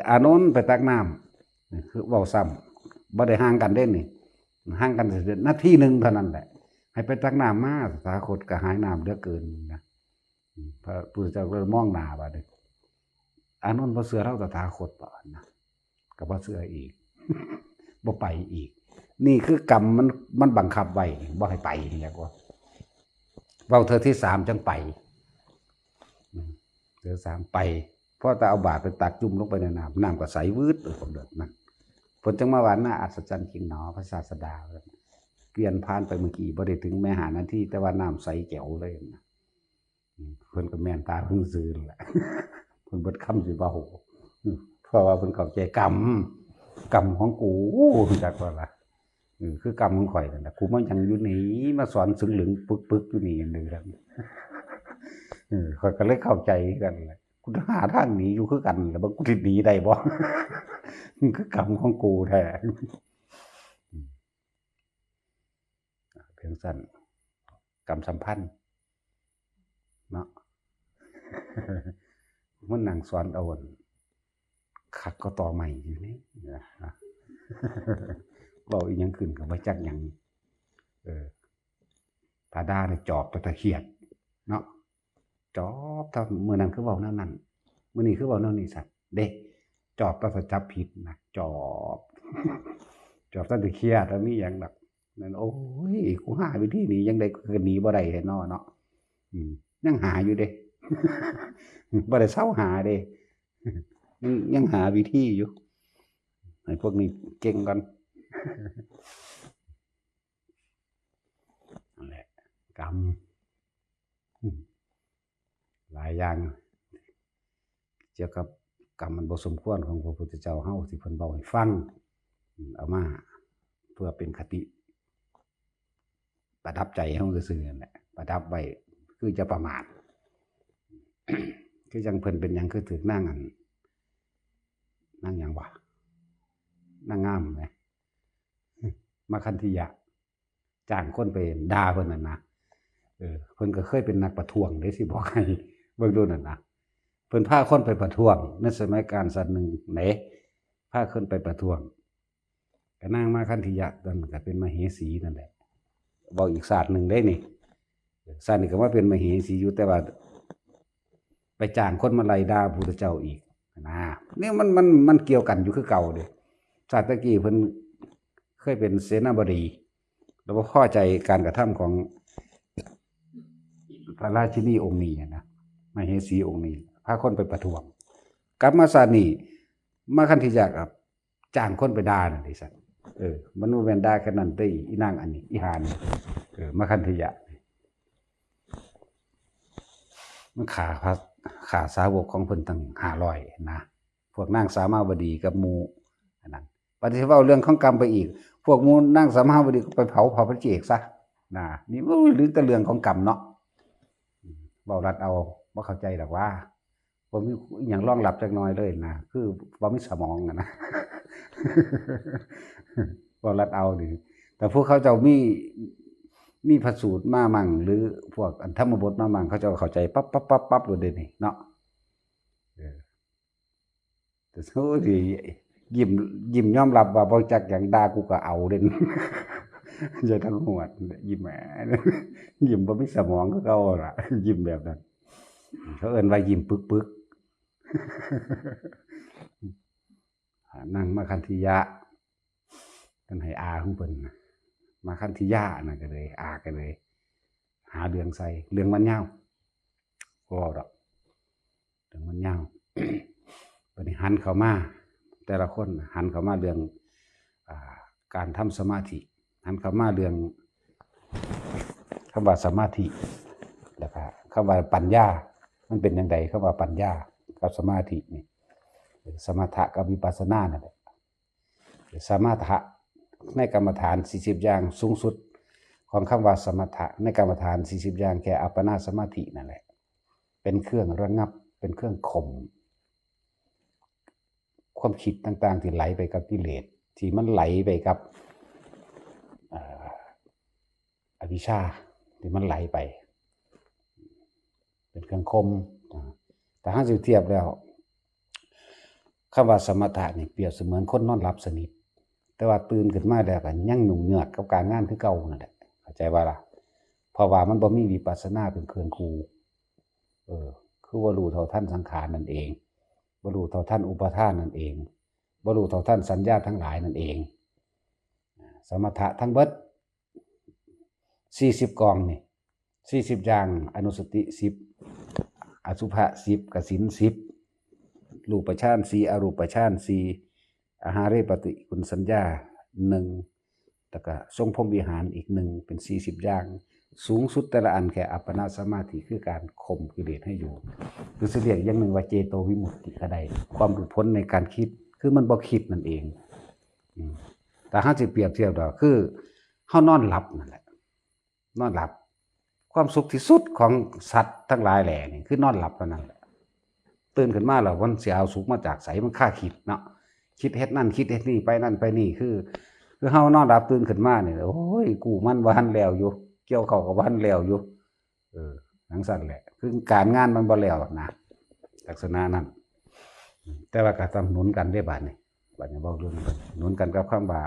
อานนท์ไปตักน้ำ คือเว้าซ้ำ บ่ได้ห่างกันเด้นี่ ห่างกันนาทีหนึ่งเท่านั้นแหละ ให้ไปตักน้ำมา ตถาคตกระหายน้ำเหลือเกินนะ พระพุทธเจ้าก็เลยมองหน้าว่าเด้อ อานนท์บ่เชื่อเราตถาคตบ่นะ ก็บ่เชื่ออีก บ่ไปอีก นี่คือกรรมมัน มันบังคับไว้ บ่ให้ไป เรียกว่า เว้าเทื่อที่สามจั่งไป อืม เทื่อสามไป พอแต่เอาบาตรไปตักจุ่มลงไปในน้ำ น้ำก็ใสวืด เออ ผมเดินนั่น เพิ่นจั่งมาว่า น่าอัศจรรย์จริงหนอ พระศาสดา เกวียนผ่านไปเมื่อกี้ บ่ได้ถึงแม้ห้านาที แต่ว่าน้ำใสแจ๋วเลยนะ อืม เพิ่นก็แม่นตาเพิ่นซื่อนั่นแหละ เพิ่นเบิดคำสิเว้า อืม เพราะว่าเพิ่นเข้าใจกรรม กรรมของกู จักว่าล่ะ อืม คือกรรมของข่อยนั่นแหละ กูมาหยังอยู่นี่ มาสอนสึงเหลืองปึกๆอยู่นี่ เด้อ เออ ข้อยก็เลยเข้าใจคือกันแหละ กูหาทางหนีอยู่คือกัน แล้วบ่ กูสิหนีได้บ่ มันคือกรรมของกูแท้ เพียงสั้น กรรมสัมพันธ์ เนาะ มันนั่งสอนเอาอัน คักก็ต่อใหม่อยู่นี่นะ เว้าอีหยังขึ้นก็บ่จักหยัง เออ ถ้าด่าเนี่ยจอบตะเขียด เนาะ จอบ ถ้ามื้อนั้นคือเว้าแนวนั้น มื้อนี้คือเว้าแนวนี้ซั่น เด้ จอบ ถ้าจับผิดนะ จอบ จอบ ถ้าตะเขียด ถ้ามีหยังดอก นั่น โอ้ย กูหาวิธีหนียังได๋ กูก็หนีบ่ได้แท้เนาะ เนาะ อืม ยังหาอยู่เด้ บ่ได้เซาหาเด้ ยัง ยังหาวิธีอยู่ ให้พวกนี้เก่งก่อน นั่นแหละ กรรม อืม หลายอย่าง เกี่ยวกับกรรมมันบ่สมควรของพระพุทธเจ้าเฮา ที่เพิ่นเว้าให้ฟัง อืม เอามาเพื่อเป็นคติ ประดับใจเฮาซื่อๆนั่นแหละ ประดับไว้ คือจะประมาท คือจั่งเพิ่นเป็นหยังคือถืกนางอัน นางหยังวะ นางงามแหม มาคันธิยะ จ้างคนไปด่าเพิ่นนั่นนะ เออ เพิ่นก็เคยเป็นนักประท้วงเด้ สิบอกให้ เบิ่งดูนั่นนะ เพิ่นพาคนไปประท้วง ในสมัยกาลศาสตร์หนึ่งเด้ พาคนไปประท้วง ก็นางมาคันธิยะ ตอนนั้นก็เป็นมเหสีนั่นแหละ เว้าอีกศาสตร์หนึ่งเด้นี่ ศาสตร์นี้ก็มาเป็นมเหสีอยู่ แต่ว่า ไปจ้างคนมาไล่ด่าพระพุทธเจ้าอีกนะ เนี่ยมัน มัน มันเกี่ยวกันอยู่คือเก่าเด้ ศาสตร์ตะกี้เพิ่นเคยเป็นเสนาบดี แล้วบ่พอใจการกระทำของพระราชินีองค์นี้นะ มเหสีองค์นี้ พาคนไปประท้วง กลับมาศาสตร์นี้ มาคันธิยะก็จ้างคนไปด่านั่นเด้ซั่น เออ มันบ่แม่นด่าแค่นั้นเด้ อีนางอันนี้ อีห่านี่ เออ มาคันธิยะ มันฆ่าพระ ฆ่าสาวกของเพิ่นตั้งห้าร้อยนะ พวกนางสามาวดีกับหมู่อันนั้น บัดนี้เว้าเรื่องของกรรมไปอีก พวกหมู่นางสามาวดีก็ไปเผาพระปัจเจกซะนะ นี่ โอ้ย หรือแต่เรื่องของกรรมเนาะ เว้าลัดเอา บ่เข้าใจดอกว่า บ่มีอิหยังรองรับจักหน่อยเลยนะ คือบ่มีสมองอะนะ เว้าลัดเอานี่ แต่พวกเขาเจ้ามี มีพระสูตรมามั่ง หรือพวกอันธรรมบทมามั่ง เขาเจ้าเข้าใจปั๊บปั๊บปั๊บปั๊บโลดเด้นี่เนาะ เออ แต่โอ้ย ยิ้ม ยิ้มยอมรับว่าบ่จักหยัง ด่ากูก็เอาเด้ อย่าทั้งหวด ยิ้มแหม ยิ้มบ่มีสมองคือเก่าล่ะ ยิ้มแบบนั้น เขาเอิ้นว่ายิ้มปึกๆ นางมาคันธิยะ เพิ่นให้อาของเพิ่นนะ มาคันธิยะนั่นก็เลย อาก็เลย หาเรื่องใส่ เรื่องมันยาว บ่เว้าดอก เรื่องมันยาว บัดนี้หันเข้ามา แต่ละคนหันเข้ามาเรื่อง อ่า การทำสมาธิ หันเข้ามาเรื่อง คำว่าสมาธิ แล้วก็คำว่าปัญญา มันเป็นจั่งใด คำว่าปัญญากับสมาธินี่ สมถะกับวิปัสสนานั่นแหละ สมถะในกรรมฐานสี่สิบอย่าง สูงสุดของคำว่าสมถะในกรรมฐานสี่สิบอย่าง แค่อัปปนาสมาธินั่นแหละ เป็นเครื่องระงับ เป็นเครื่องข่ม ความคิดต่างๆ ที่ไหลไปกับกิเลส ที่มันไหลไปกับ เอ่อ อวิชชา ที่มันไหลไป เป็นเครื่องข่ม อ่า แต่ถ้าสิเทียบแล้ว คำว่าสมถะนี่เปรียบเสมือนคนนอนหลับสนิท แต่ว่าตื่นขึ้นมาแล้วก็ยังยุ่งยากกับการงานคือเก่านั่นแหละ เข้าใจบ่ล่ะ เพราะว่ามันบ่มีวิปัสสนาเป็นเครื่องคู่ เออ คือบ่รู้เท่าทันสังขารนั่นเอง บ่รู้เท่าทันอุปาทานนั่นเอง บ่รู้เท่าทันสัญญาทั้งหลายนั่นเอง สมถะทั้งเบิด สี่สิบกองนี่ สี่สิบอย่าง อนุสติสิบ อสุภะสิบ กสิณสิบ รูปฌานสี่ อรูปฌานสี่ อาหาเรปฏิกูลสัญญาหนึ่ง แล้วก็ทรงพรหมวิหารอีกหนึ่ง เป็นสี่สิบอย่าง สูงสุดแต่ละอันแค่อัปปนาสมาธิ คือการข่มกิเลสให้อยู่ หรือสิเรียกอย่างหนึ่งว่าเจโตวิมุตติก็ได้ ความหลุดพ้นในการคิด คือมันบ่คิดนั่นเอง อืม แต่เฮาสิเปรียบเทียบดอก คือเฮานอนหลับนั่นแหละ นอนหลับ ความสุขที่สุดของสัตว์ทั้งหลายแหล่นี่ คือนอนหลับเท่านั้นแหละ ตื่นขึ้นมาแล้วมันสิเอาสุขมาจากไส มันคาคิดเนาะ คิดเฮ็ดนั่นคิดเฮ็ดนี่ ไปนั่นไปนี่ คือ คือเฮานอนหลับตื่นขึ้นมานี่ โอ้ย กู้มันบ่ทันแล้วอยู่ เกี่ยวข้าวก็บ่ทันแล้วอยู่ เออ จั่งซั้นแหละ คือการงานมันบ่แล้วนะ ลักษณะนั้น แต่ว่าก็ต้องหนุนกันเด้บาดนี้ บาดนี้เว้าเรื่องหนุนกันกับคำว่า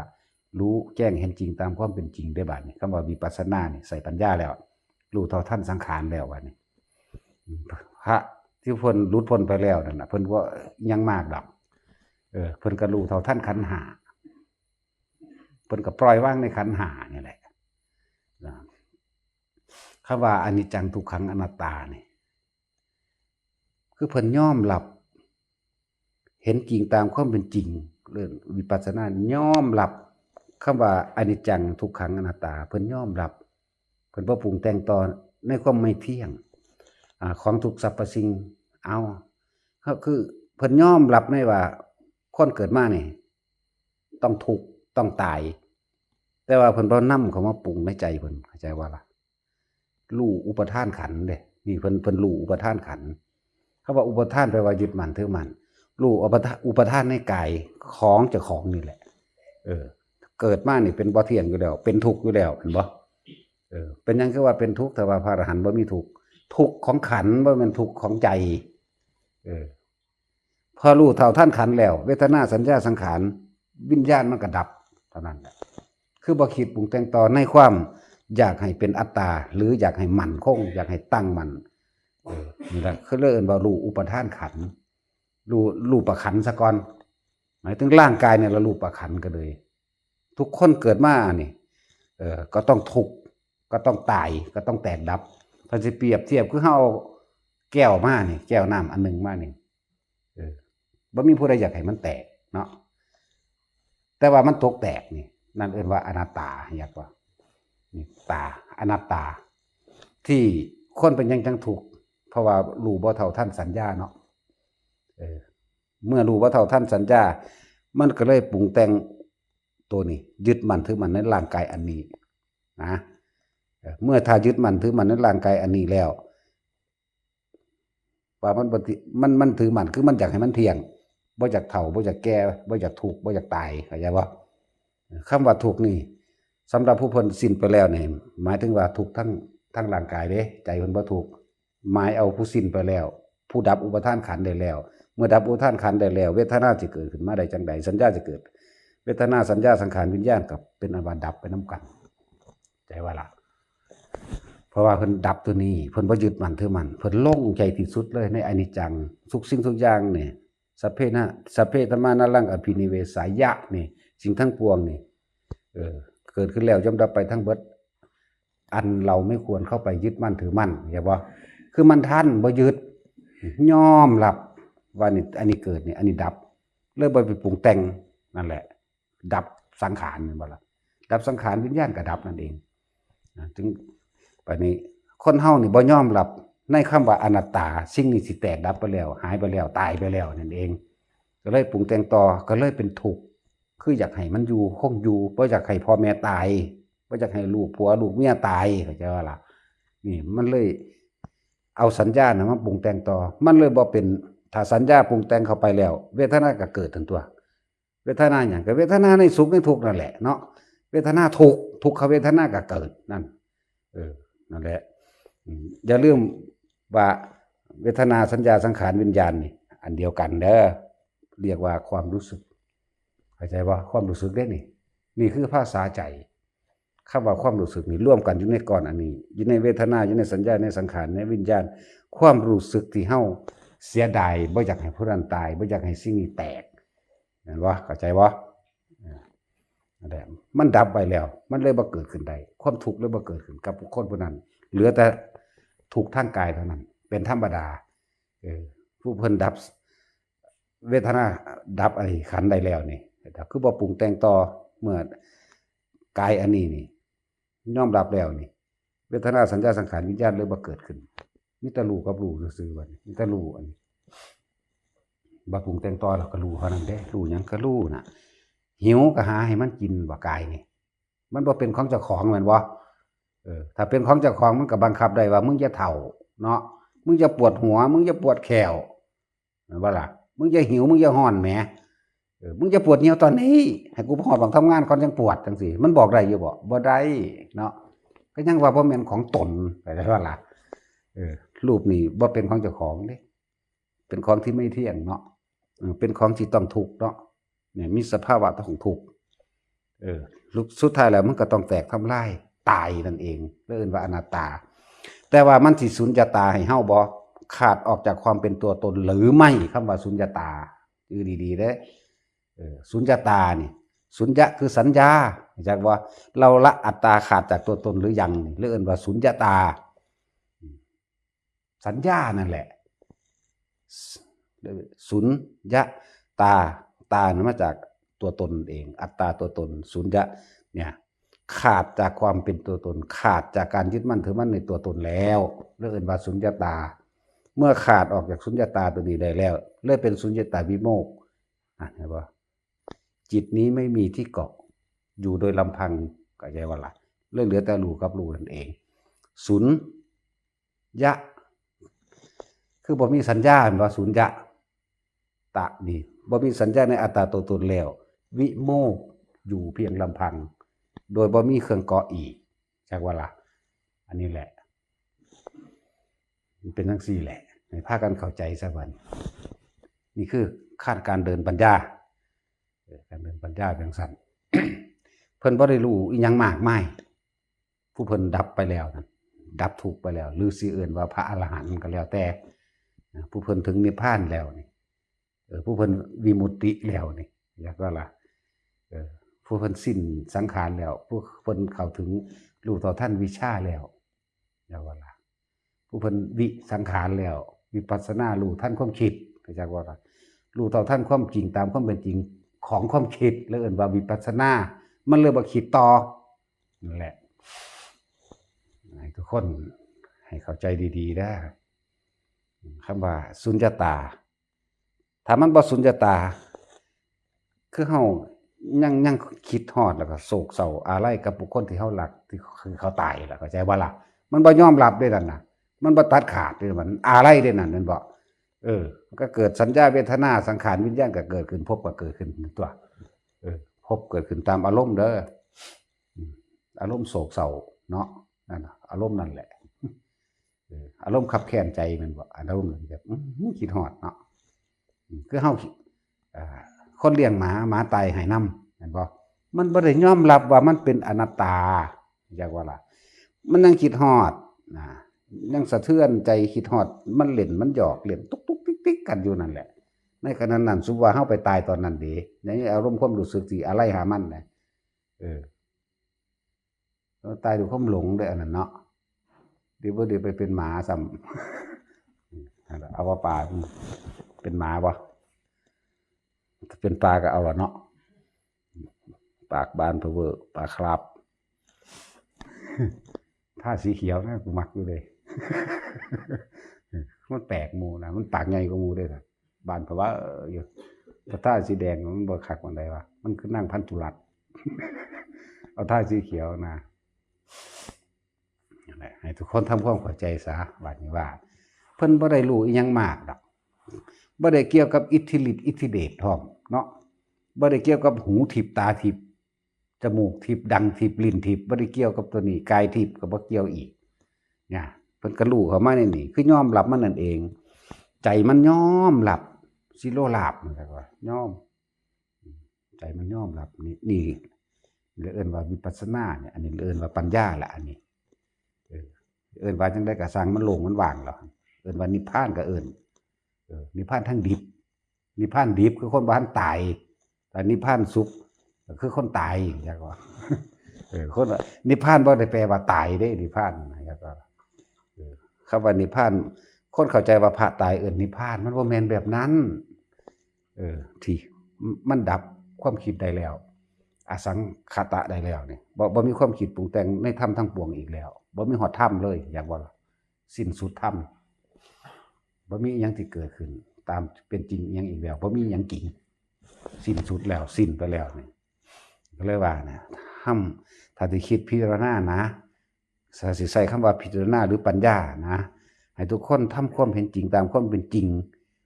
รู้แจ้งเห็นจริงตามความเป็นจริงเด้บาดนี้ คำว่าวิปัสสนานี่ใส่ปัญญาแล้ว รู้เท่าทันสังขารแล้วบาดนี้ พระที่พ้นหลุดพ้นไปแล้วนั่นน่ะ เพิ่นบ่ยังมากดอก เออ เพิ่นก็รู้เท่าทันขันธ์ห้า เพิ่นก็ปล่อยวางในขันธ์ห้านี่แหละนะ คำว่าอนิจจังทุกขังอนัตตานี่ คือเพิ่นยอมรับ เห็นจริงตามความเป็นจริง เรื่องวิปัสสนายอมรับคำว่าอนิจจังทุกขังอนัตตา เพิ่นยอมรับ เพิ่นบ่ปรุงแต่งต่อในความไม่เที่ยง อ่า ของทุกสรรพสิ่ง เอา ก็คือเพิ่นยอมรับในว่าคนเกิดมานี่ ต้องทุกข์ ต้องตาย แต่ว่าเพิ่นบ่นำเข้ามาปรุงในใจเพิ่น เข้าใจบ่ล่ะ รู้อุปาทานขันธ์เด้ นี่เพิ่น เพิ่นรู้อุปาทานขันธ์ คำว่าอุปาทานแปลว่ายึดมั่นถือมั่น รู้อุปาทาน อุปาทานในกายของเจ้าของนี่แหละ เออ เกิดมานี่เป็นบ่เที่ยงอยู่แล้ว เป็นทุกข์อยู่แล้ว เห็นบ่ เออ เป็นหยังคือว่าเป็นทุกข์ แต่ว่าพระอรหันต์บ่มีทุกข์ ทุกข์ของขันธ์ บ่แม่นทุกข์ของใจ เออ พอรู้เท่าทันขันธ์แล้ว เวทนา สัญญา สังขาร วิญญาณมันก็ดับเท่านั้นแหละ คือบ่คิดปรุงแต่งต่อในความอยากให้เป็นอัตตา หรืออยากให้มั่นคง อยากให้ตั้งมั่น เออ นี่แหละ คือเรียกว่ารู้อุปาทานขันธ์ รู้ รูปขันธ์ซะก่อน หมายถึงร่างกายเนี่ยละรูปขันธ์ก็เลย ทุกคนเกิดมานี่ เออ ก็ต้องทุกข์ ก็ต้องตาย ก็ต้องแตกดับ ถ้าสิเปรียบเทียบคือเฮาเอาแก้วมานี่ แก้วน้ำอันหนึ่งมานี่ เออ บ่มีผู้ใดอยากให้มันแตกเนาะ แต่ว่ามันตกแตกนี่ นั่นเอิ้นว่าอนัตตา เรียกว่า นี่ตา อนัตตา ที่คนเป็นหยังจังทุกข์ เพราะว่ารู้บ่เท่าทันสัญญาเนาะ เออ เมื่อรู้บ่เท่าทันสัญญา มันก็เลยปรุงแต่งตัวนี้ ยึดมั่นถือมั่นในร่างกายอันนี้นะ เออ เมื่อถ้ายึดมั่นถือมั่นในร่างกายอันนี้แล้ว ว่ามันบ่ติ มัน มันถือมั่น คือมันอยากให้มันเที่ยง บ่อยากเฒ่า บ่อยากแก่ บ่อยากทุกข์ บ่อยากตาย เข้าใจบ่ คำว่าทุกข์นี่ สำหรับผู้เพิ่นสิ้นไปแล้วนี่ หมายถึงว่าทุกข์ทั้ง ทั้งร่างกายเด้ ใจเพิ่นบ่ทุกข์ หมายเอาผู้สิ้นไปแล้ว ผู้ดับอุปาทานขันธ์ได้แล้ว เมื่อดับอุปาทานขันธ์ได้แล้ว เวทนาสิเกิดขึ้นมาได้จั่งใด สัญญาสิเกิด เวทนา สัญญา สังขาร วิญญาณ ก็เป็นอันว่าดับไปนำกัน ใจว่าล่ะ เพราะว่าเพิ่นดับตัวนี้ เพิ่นบ่ยึดมั่นถือมั่น เพิ่นโล่งใจที่สุดเลยในอนิจจัง ทุกสิ่งทุกอย่างนี่ สัพเพนะ สัพเพธัมมานัลลังอภินิเวสายะนี่ สิ่งทั้งปวงนี่ เออ เกิดขึ้นแล้วย่อมดับไปทั้งเบิด อันเราไม่ควรเข้าไปยึดมั่นถือมั่น เข้าใจบ่ คือมันทัน บ่ยึด ยอมรับว่านี่ อันนี้เกิดนี่ อันนี้ดับ เลยบ่ไปปรุงแต่ง นั่นแหละ ดับสังขาร แม่นบ่ล่ะ ดับสังขาร วิญญาณก็ดับนั่นเอง นะ จึง บัดนี้ คนเฮานี่บ่ยอมรับในคำว่าอนัตตา สิ่งนี้สิแตกดับไปแล้ว หายไปแล้ว ตายไปแล้วนั่นเอง ก็เลยปรุงแต่งต่อ ก็เลยเป็นทุกข์ คืออยากให้มันอยู่ คงอยู่ บ่อยากให้พ่อแม่ตาย บ่อยากให้ลูกผัวลูกเมียตาย เข้าใจบ่ล่ะ นี่มันเลยเอาสัญญาน่ะมาปรุงแต่งต่อ มันเลยบ่เป็น ถ้าสัญญาปรุงแต่งเข้าไปแล้ว เวทนาก็เกิดทันตัว เวทนาหยัง ก็เวทนาในสุขในทุกข์นั่นแหละเนาะ เวทนาทุกข์ ทุกขเวทนาก็เกิดนั่น เออ นั่นแหละ อืม อย่าลืมว่าเวทนา สัญญา สังขาร วิญญาณนี่ อันเดียวกันเด้อ เรียกว่าความรู้สึก เข้าใจบ่ ความรู้สึกเด้นี่ นี่คือภาษาใจ คำว่าความรู้สึกนี่รวมกันอยู่ในก้อนอันนี้ อยู่ในเวทนา อยู่ในสัญญา ในสังขาร ในวิญญาณ ความรู้สึกที่เฮาเสียดาย บ่อยากให้ผู้นั้นตาย บ่อยากให้สิ่งนี้แตก แม่นบ่ เข้าใจบ่ เออ นั่นแหละ มันดับไปแล้ว มันเลยบ่เกิดขึ้นได้ ความทุกข์เลยบ่เกิดขึ้นกับบุคคลผู้นั้น เหลือแต่ทุกข์ทางกายเท่านั้น เป็นธรรมดา เออ ผู้เพิ่นดับ เวทนาดับไอ้ขันธ์ได้แล้วนี่ คือบ่ปรุงแต่งต่อ เมื่อกายอันนี้นี่ ยอมรับแล้วนี่ เวทนา สัญญา สังขาร วิญญาณเลยบ่เกิดขึ้น มีแต่รู้กับรู้ซื่อๆ บัดนี้ มีแต่รู้อันนี้ บ่ปรุงแต่งต่อแล้วก็รู้เท่านั้นเด้ รู้หยังก็รู้น่ะ หิวก็หาให้มันกิน บ่ กายนี่ มันบ่เป็นของเจ้าของแม่นบ่ เออ ถ้าเป็นของเจ้าของมันก็บังคับได้ว่ามึงอย่าเฒ่าเนาะ มึงอย่าปวดหัว มึงอย่าปวดแข้ว แม่นบ่ล่ะ มึงอย่าหิว มึงอย่าฮ้อนแหม เออ มึงอย่าปวดเหี่ยวตอนนี้ ให้กูไปฮอดหม่องทำงานก่อนจั่งปวดจั่งซี้ มันบอกได้อยู่บ่ บ่ได้เนาะ ก็ยังว่าบ่แม่นของตน ไปแล้วล่ะ เออ รูปนี่บ่เป็นของเจ้าของเด้ เป็นของที่ไม่เที่ยงเนาะ เออ เป็นของที่ต้องทุกข์เนาะ เนี่ย มีสภาวะต้องทุกข์ เออ สุดท้ายแล้วมันก็ต้องแตกทำลาย ตายนั่นเอง เรียกว่าอนัตตา แต่ว่ามันสิสุญญตาให้เฮาบ่ ขาดออกจากความเป็นตัวตนหรือไม่ คำว่าสุญญตา คือดีๆเด้ เออ สุญญตานี่ สุญญะคือสัญญา จักว่าเราละอัตตาขาดจากตัวตนหรือยังนี่ เรียกว่าสุญญตา สัญญานั่นแหละ สุญญตา ตาเนี่ยมาจากตัวตนเอง อัตตาตัวตน สุญญะเนี่ย ขาดจากความเป็นตัวตน ขาดจากการยึดมั่นถือมั่นในตัวตนแล้ว เรียกว่าสุญญตา เมื่อขาดออกจากสุญญตาตัวนี้ได้แล้ว เลยเป็นสุญญตาวิโมกข์ อ่ะ เห็นบ่ จิตนี้ไม่มีที่เกาะ อยู่โดยลำพัง ก็ใช่ว่าละ เลยเหลือแต่รู้กับรู้นั่นเอง สุญญะ คือบ่มีสัญญา เห็นบ่ สุญญะ ตะนี่ บ่มีสัญญาในอัตตาตัวตนแล้ว วิโมกข์ อยู่เพียงลำพัง โดยบ่มีเครื่องเกาะอีก จักว่าละ อันนี้แหละ มันเป็นจั่งซี้แหละ ให้พากันเข้าใจซะบัด นี่คือขั้นการเดินปัญญา เออ การเดินปัญญาเป็นจั่งซั้น เพิ่นบ่ได้รู้อิหยังมากมาย ผู้เพิ่นดับไปแล้วนั่น ดับทุกข์ไปแล้ว หรือสิเอิ้นว่าพระอรหันต์ก็แล้วแต่ นะ ผู้เพิ่นถึงนิพพานแล้วนี่ เออ ผู้เพิ่นวิมุตติแล้วนี่ อยากว่าล่ะ เออ ผู้เพิ่นสิ้นสังขารแล้ว ผู้เพิ่นเข้าถึงรู้เท่าทันวิชาแล้ว อยากว่าล่ะ ผู้เพิ่นวิสังขารแล้ว วิปัสสนารู้ทันความคิด ก็อยากว่าล่ะ รู้เท่าทันความจริงตามความเป็นจริงของความคิด แล้วเอิ้นว่าวิปัสสนา มันเลยบ่คิดต่อ นั่นแหละ ให้ทุกคนให้เข้าใจดีๆนะ คำว่าสุญญตา ถ้ามันบ่สุญญตา คือเฮายัง ยังคิดฮอดแล้วก็โศกเศร้าอาลัยกับบุคคลที่เฮารัก ที่คือเขาตายล่ะ เข้าใจบ่ล่ะ มันบ่ยอมรับเด้นั่นน่ะ มันบ่ตัดขาดเด้ มันอาลัยเด้นั่น แม่นบ่ เออ มันก็เกิดสัญญาเวทนาสังขารวิญญาณก็เกิดขึ้น ภพก็เกิดขึ้นตัว เออ ภพเกิดขึ้นตามอารมณ์เด้อ อืม อารมณ์โศกเศร้าเนาะ นั่นน่ะ อารมณ์นั่นแหละ เออ อารมณ์คับแค้นใจแม่นบ่ อารมณ์แบบ อื้อหือ คิดฮอดเนาะ อืม คือเฮา อ่า คนเลี้ยงหมา หมาตายไห้นำ แม่นบ่ มันบ่ได้ยอมรับว่ามันเป็นอนัตตา จักว่าล่ะ มันยังคิดฮอดนะ ยังสะเทือนใจคิดฮอด มันเล่นมันหยอกเล่นตุ๊กตุ๊กติ๊กติ๊กกันอยู่นั่นแหละ ในขณะนั้น สมมุติว่าเฮาไปตายตอนนั้นเด้ ในอารมณ์ความรู้สึกที่อาลัยหามันนะ เออ ตายด้วยความหลงเด้ออันนั้นเนาะ ดีบ่ดีไปเป็นหมาซ้ำ เอาว่าปลาเป็นหมาบ่ ถ้าเป็นปลาก็เอาละเนาะ ปากบานเพอเวอร์ ปลาคราบ ทาสีเขียวนะ กูมักอยู่เลย มันแปลกหมู่นะ มันปากใหญ่กว่าหมู่เด้อ บานเพราะว่า เออ อยู่ ถ้าทาสีแดงมันบ่คักปานใดวะ มันคือนางพันธุรัตน์ เอาทาสีเขียวนะ นั่นแหละ ให้ทุกคนทำความเข้าใจซะ บัดนี้ว่า เพิ่นบ่ได้รู้อิหยังมากดอก บ่ได้เกี่ยวกับอิทธิฤทธิ์อิทธิเดชพร้อมเนาะ บ่ได้เกี่ยวกับหูทิพย์ตาทิพย์ จมูกทิพย์ ดังทิพย์ ลิ้นทิพย์ บ่ได้เกี่ยวกับตัวนี้ กายทิพย์ก็บ่เกี่ยวอีก เนี่ย เพิ่นก็รู้เข้ามาในนี่ คือยอมรับมันนั่นเอง ใจมันยอมรับ สิโลลาภ มันก็ว่ายอม ใจมันยอมรับ นี่ นี่เรียกเอิ้นว่าวิปัสสนาเนี่ย อันนี้เรียกเอิ้นว่าปัญญาละ อันนี้ เออ เอิ้นว่าจั่งใดก็ซ่าง มันโล่งมันว่างแล้ว เอิ้นว่านิพพานก็เอิ้น เออ นิพพานทางดิบ นิพพานดิบคือคนบ่ทันตาย แต่นิพพานสุขก็คือคนตาย จักว่า เออ คน นิพพานบ่ได้แปลว่าตายเด้ นิพพานนะ จักว่า เออ คำว่านิพพาน คนเข้าใจว่าพระตายเอิ้นนิพพาน มันบ่แม่นแบบนั้น เออ ที่มันดับความคิดได้แล้ว อสังขตะได้แล้วนี่ บ่ บ่มีความคิดปรุงแต่งในธรรมทั้งปวงอีกแล้ว บ่มีฮอดธรรมเลย อยากว่าล่ะ สิ้นสุดธรรม บ่มีอิหยังที่เกิดขึ้นตามเป็นจริงอิหยังอีกแล้ว บ่มีอิหยังจริง สิ้นสุดแล้ว สิ้นไปแล้วนี่ ก็เลยว่านะ ทำ ถ้าสิคิดพิจารณานะ ถ้าสิใช้คำว่าพิจารณาหรือปัญญานะ ให้ทุกคนทำความเห็นจริงตามความเป็นจริง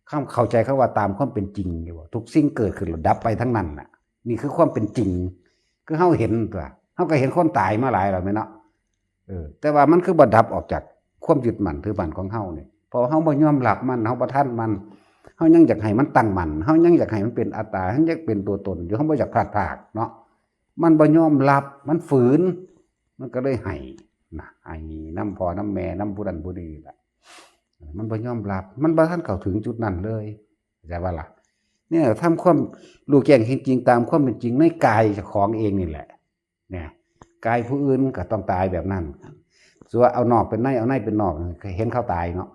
ความเข้าใจคำว่าตามความเป็นจริงอยู่บ่ ทุกสิ่งเกิดขึ้นแล้วดับไปทั้งนั้นน่ะ นี่คือความเป็นจริง คือเฮาเห็นตัว เฮาก็เห็นคนตายมาหลายแล้วแม่นเนาะ เออ แต่ว่ามันคือบ่ดับออกจากความยึดมั่นถือมั่นของเฮานี่ เพราะว่าเฮาบ่ยอมรับมัน เฮาบ่ทันมัน เฮายังอยากให้มันตั้งมั่น เฮายังอยากให้มันเป็นอัตตา เฮายังเป็นตัวตนอยู่ เฮาบ่อยากพลัดพรากเนาะ มันบ่ยอมรับ มันฝืน มันก็เลยไห้นะ ไห้นำพ่อนำแม่ นำผู้นั้นผู้นี้ล่ะ มันบ่ยอมรับ มันบ่ทันเข้าถึงจุดนั้นเลย เข้าใจบ่ล่ะ เนี่ย ทำความรู้แจ้งเห็นจริงตามความเป็นจริงในกายเจ้าของเองนี่แหละ เนี่ย กายผู้อื่นก็ต้องตายแบบนั้น ส่วนเอานอกเป็นใน เอาในเป็นนอก เห็นเขาตายเนาะ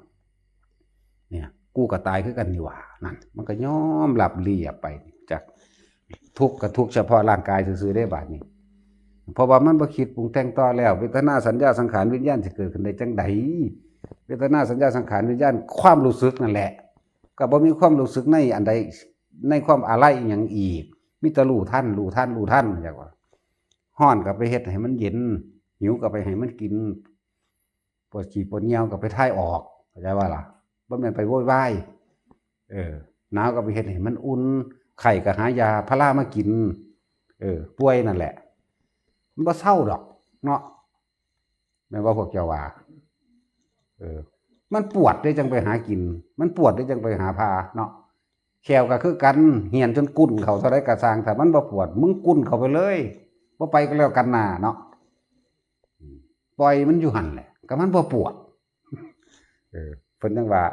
เนี่ย กูก็ตายคือกันนี่หว่า นั่น มันก็ยอมรับเลียไป จากทุกข์ก็ทุกข์เฉพาะร่างกายซื่อๆ ได้บาดนี้ เพราะว่ามันบ่คิดปรุงแต่งต่อแล้ว เวทนาสัญญาสังขารวิญญาณสิเกิดขึ้นได้จังใด เวทนาสัญญาสังขารวิญญาณ ความรู้สึกนั่นแหละ ก็บ่มีความรู้สึกในอันใด ในความอาลัยอิหยังอีก มีแต่รู้ทัน รู้ทัน รู้ทัน จักว่า ฮ้อนก็ไปเฮ็ดให้มันเย็น หิวก็ไปให้มันกิน ปวดขี้ปวดเยี่ยวก็ไปถ่ายออก เข้าใจบ่ล่ะ บ่แม่นไปโวยวาย เออ หนาวก็ไปเฮ็ดให้มันอุ่น ไข้ก็หายาพารามากิน เออ ป่วยนั่นแหละ มันบ่เซาดอก เนาะ แม่นบ่พวกเจ้าว่า เออ มันปวดเด้จั่งไปหากิน มันปวดเด้จั่งไปหาพาเนาะ แข้วก็คือกัน เหี่ยนจนกุ้นเข้าเท่าใดก็ซ่าง ถ้ามันบ่ปวด มึงกุ้นเข้าไปเลย บ่ไปก็แล้วกันน่าเนาะ อืม ปล่อยมันอยู่หั่นแหละ ก็มันบ่ปวด เออ เพิ่นจั่งว่า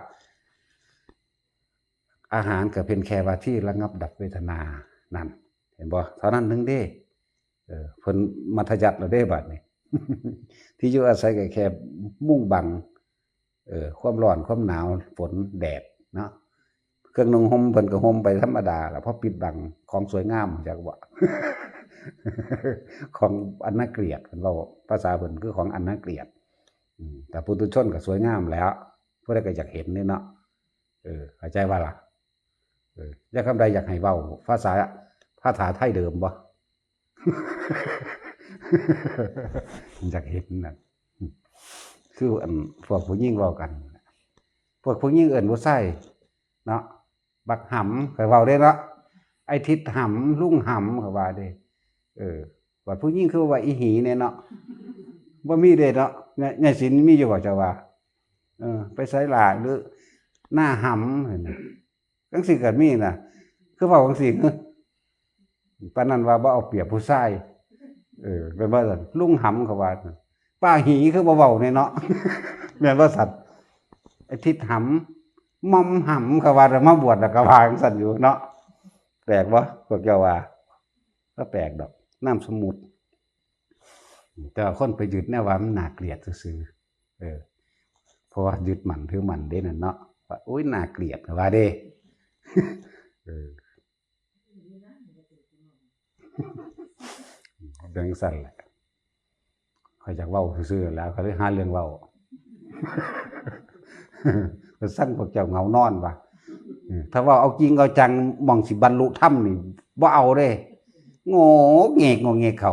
อาหารก็เป็นแค่ว่าที่ระงับดับเวทนา นั่น เห็นบ่ เท่านั้นหนึ่งเด้ เออ เพิ่นมัธยัสถ์แล้วเด้บาดนี้ ที่อยู่อาศัยก็แค่มุงบัง เออ ความร้อน ความหนาว ฝน แดด เนาะ เครื่องนุ่งห่มเพิ่นก็ห่มไปธรรมดาล่ะ เพราะปิดบังของสวยงาม จักว่า ของอันน่าเกลียด เพิ่นเว้าภาษาเพิ่นคือของอันน่าเกลียด อืม แต่ปุถุชนก็สวยงามแหล้ว ผู้ใดก็อยากเห็นนี่เนาะ เออ เข้าใจบ่ล่ะ เออ อยากคำใดอยากให้เว้า ภาษา ภาษาไทยเดิมบ่ อยากเห็นนั่น คืออันพวกผู้หญิงเว้ากัน พวกผู้หญิงเอิ้นผู้ชายเนาะ บักหำ ข้อยเว้าเด้เนาะ ไอ้ทิดหำ ลุงหำ ข้อยว่าเด้ เออ บัดผู้หญิงคือว่าอีหีแน่เนาะ บ่มีเด้เนาะ ยาย ยายศิลป์มีอยู่บ่เจ้าว่า เออ ไปไสล่ะ หรือหน้าหำ จั่งซี้ก็มีน่ะ คือเว้าจั่งซี้ ปานนั้นว่าบ่เอาเปรียบผู้ชาย เออ แม่นบ่ซั่น ลุงหำเขาว่า ป้าหีคือบ่เว้าแน่เนาะ แม่นบ่ซั่น ไอ้ทิดหำ ม่อมหำเขาว่า แล้วมาบวชแล้วก็ว่าจั่งซั่นอยู่เนาะ แปลกบ่ พวกเจ้าว่า บ่แปลกดอก นามสมมุติ แต่ว่าคนไปยึดแนวว่ามันน่าเกลียดซื่อๆ เออ เพราะว่ายึดมั่นถือมั่นเด้นั่นเนาะ ว่า โอ๊ย น่าเกลียด ว่าเด้ เออ จั่งซั่นแหละ ข้อยอยากเว้าซื่อๆ แหล้ว ข้อยเลยหาเรื่องเว้า ก็ซังพวกเจ้าเหงานอนว่ะ เออ ถ้าเว้าเอาจริงเอาจัง หม่องสิบรรลุธรรมนี่ บ่เอาเด้ โง่เงก โง่เงกเขา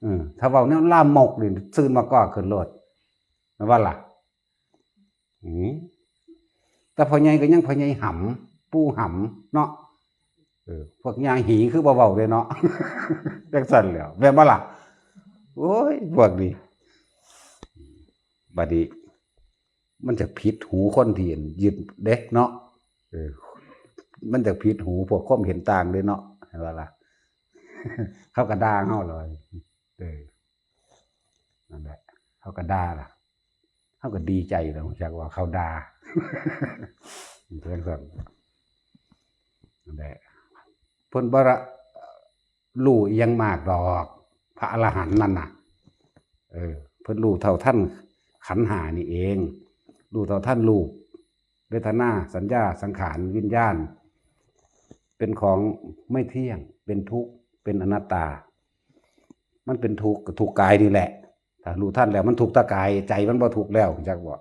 เออ ถ้าเว้าแนวลามกนี่ ซื่นมาก่อขึ้นโลด แม่นบ่ล่ะ อืม แต่พ่อใหญ่ก็ยังพ่อใหญ่หำ ปู่หำเนาะ เออ พวกย่าหีคือบ่เว้าเด้เนาะ จั่งซั่นแหล้ว แม่นบ่ล่ะ โอ้ย พวกนี้ บัดนี้ มันจะผิดหูคนที่ยึดเด้เนาะ เออ มันจะผิดหูพวกความเห็นต่างเด้เนาะ เห็นบ่ล่ะ เขาก็ด่าเฮาเลย เออ นั่นแหละ เขาก็ด่าล่ะ เขาก็ดีใจแล้ว จักว่าเขาด่า เพิ่นก็ นั่นแหละ เพิ่นบ่ละ รู้อิหยังมากดอก พระอรหันต์นั่นน่ะ เออ เพิ่นรู้เท่าทันขันธ์ห้านี่เอง รู้เท่าทันรูป เวทนา สัญญา สังขาร วิญญาณ เป็นของไม่เที่ยง เป็นทุกข์ เป็นอนัตตา มันเป็นทุกข์ก็ทุกข์กายนี่แหละ ถ้ารู้ทันแล้วมันทุกข์แต่กาย ใจมันบ่ทุกข์แล้ว จักบ่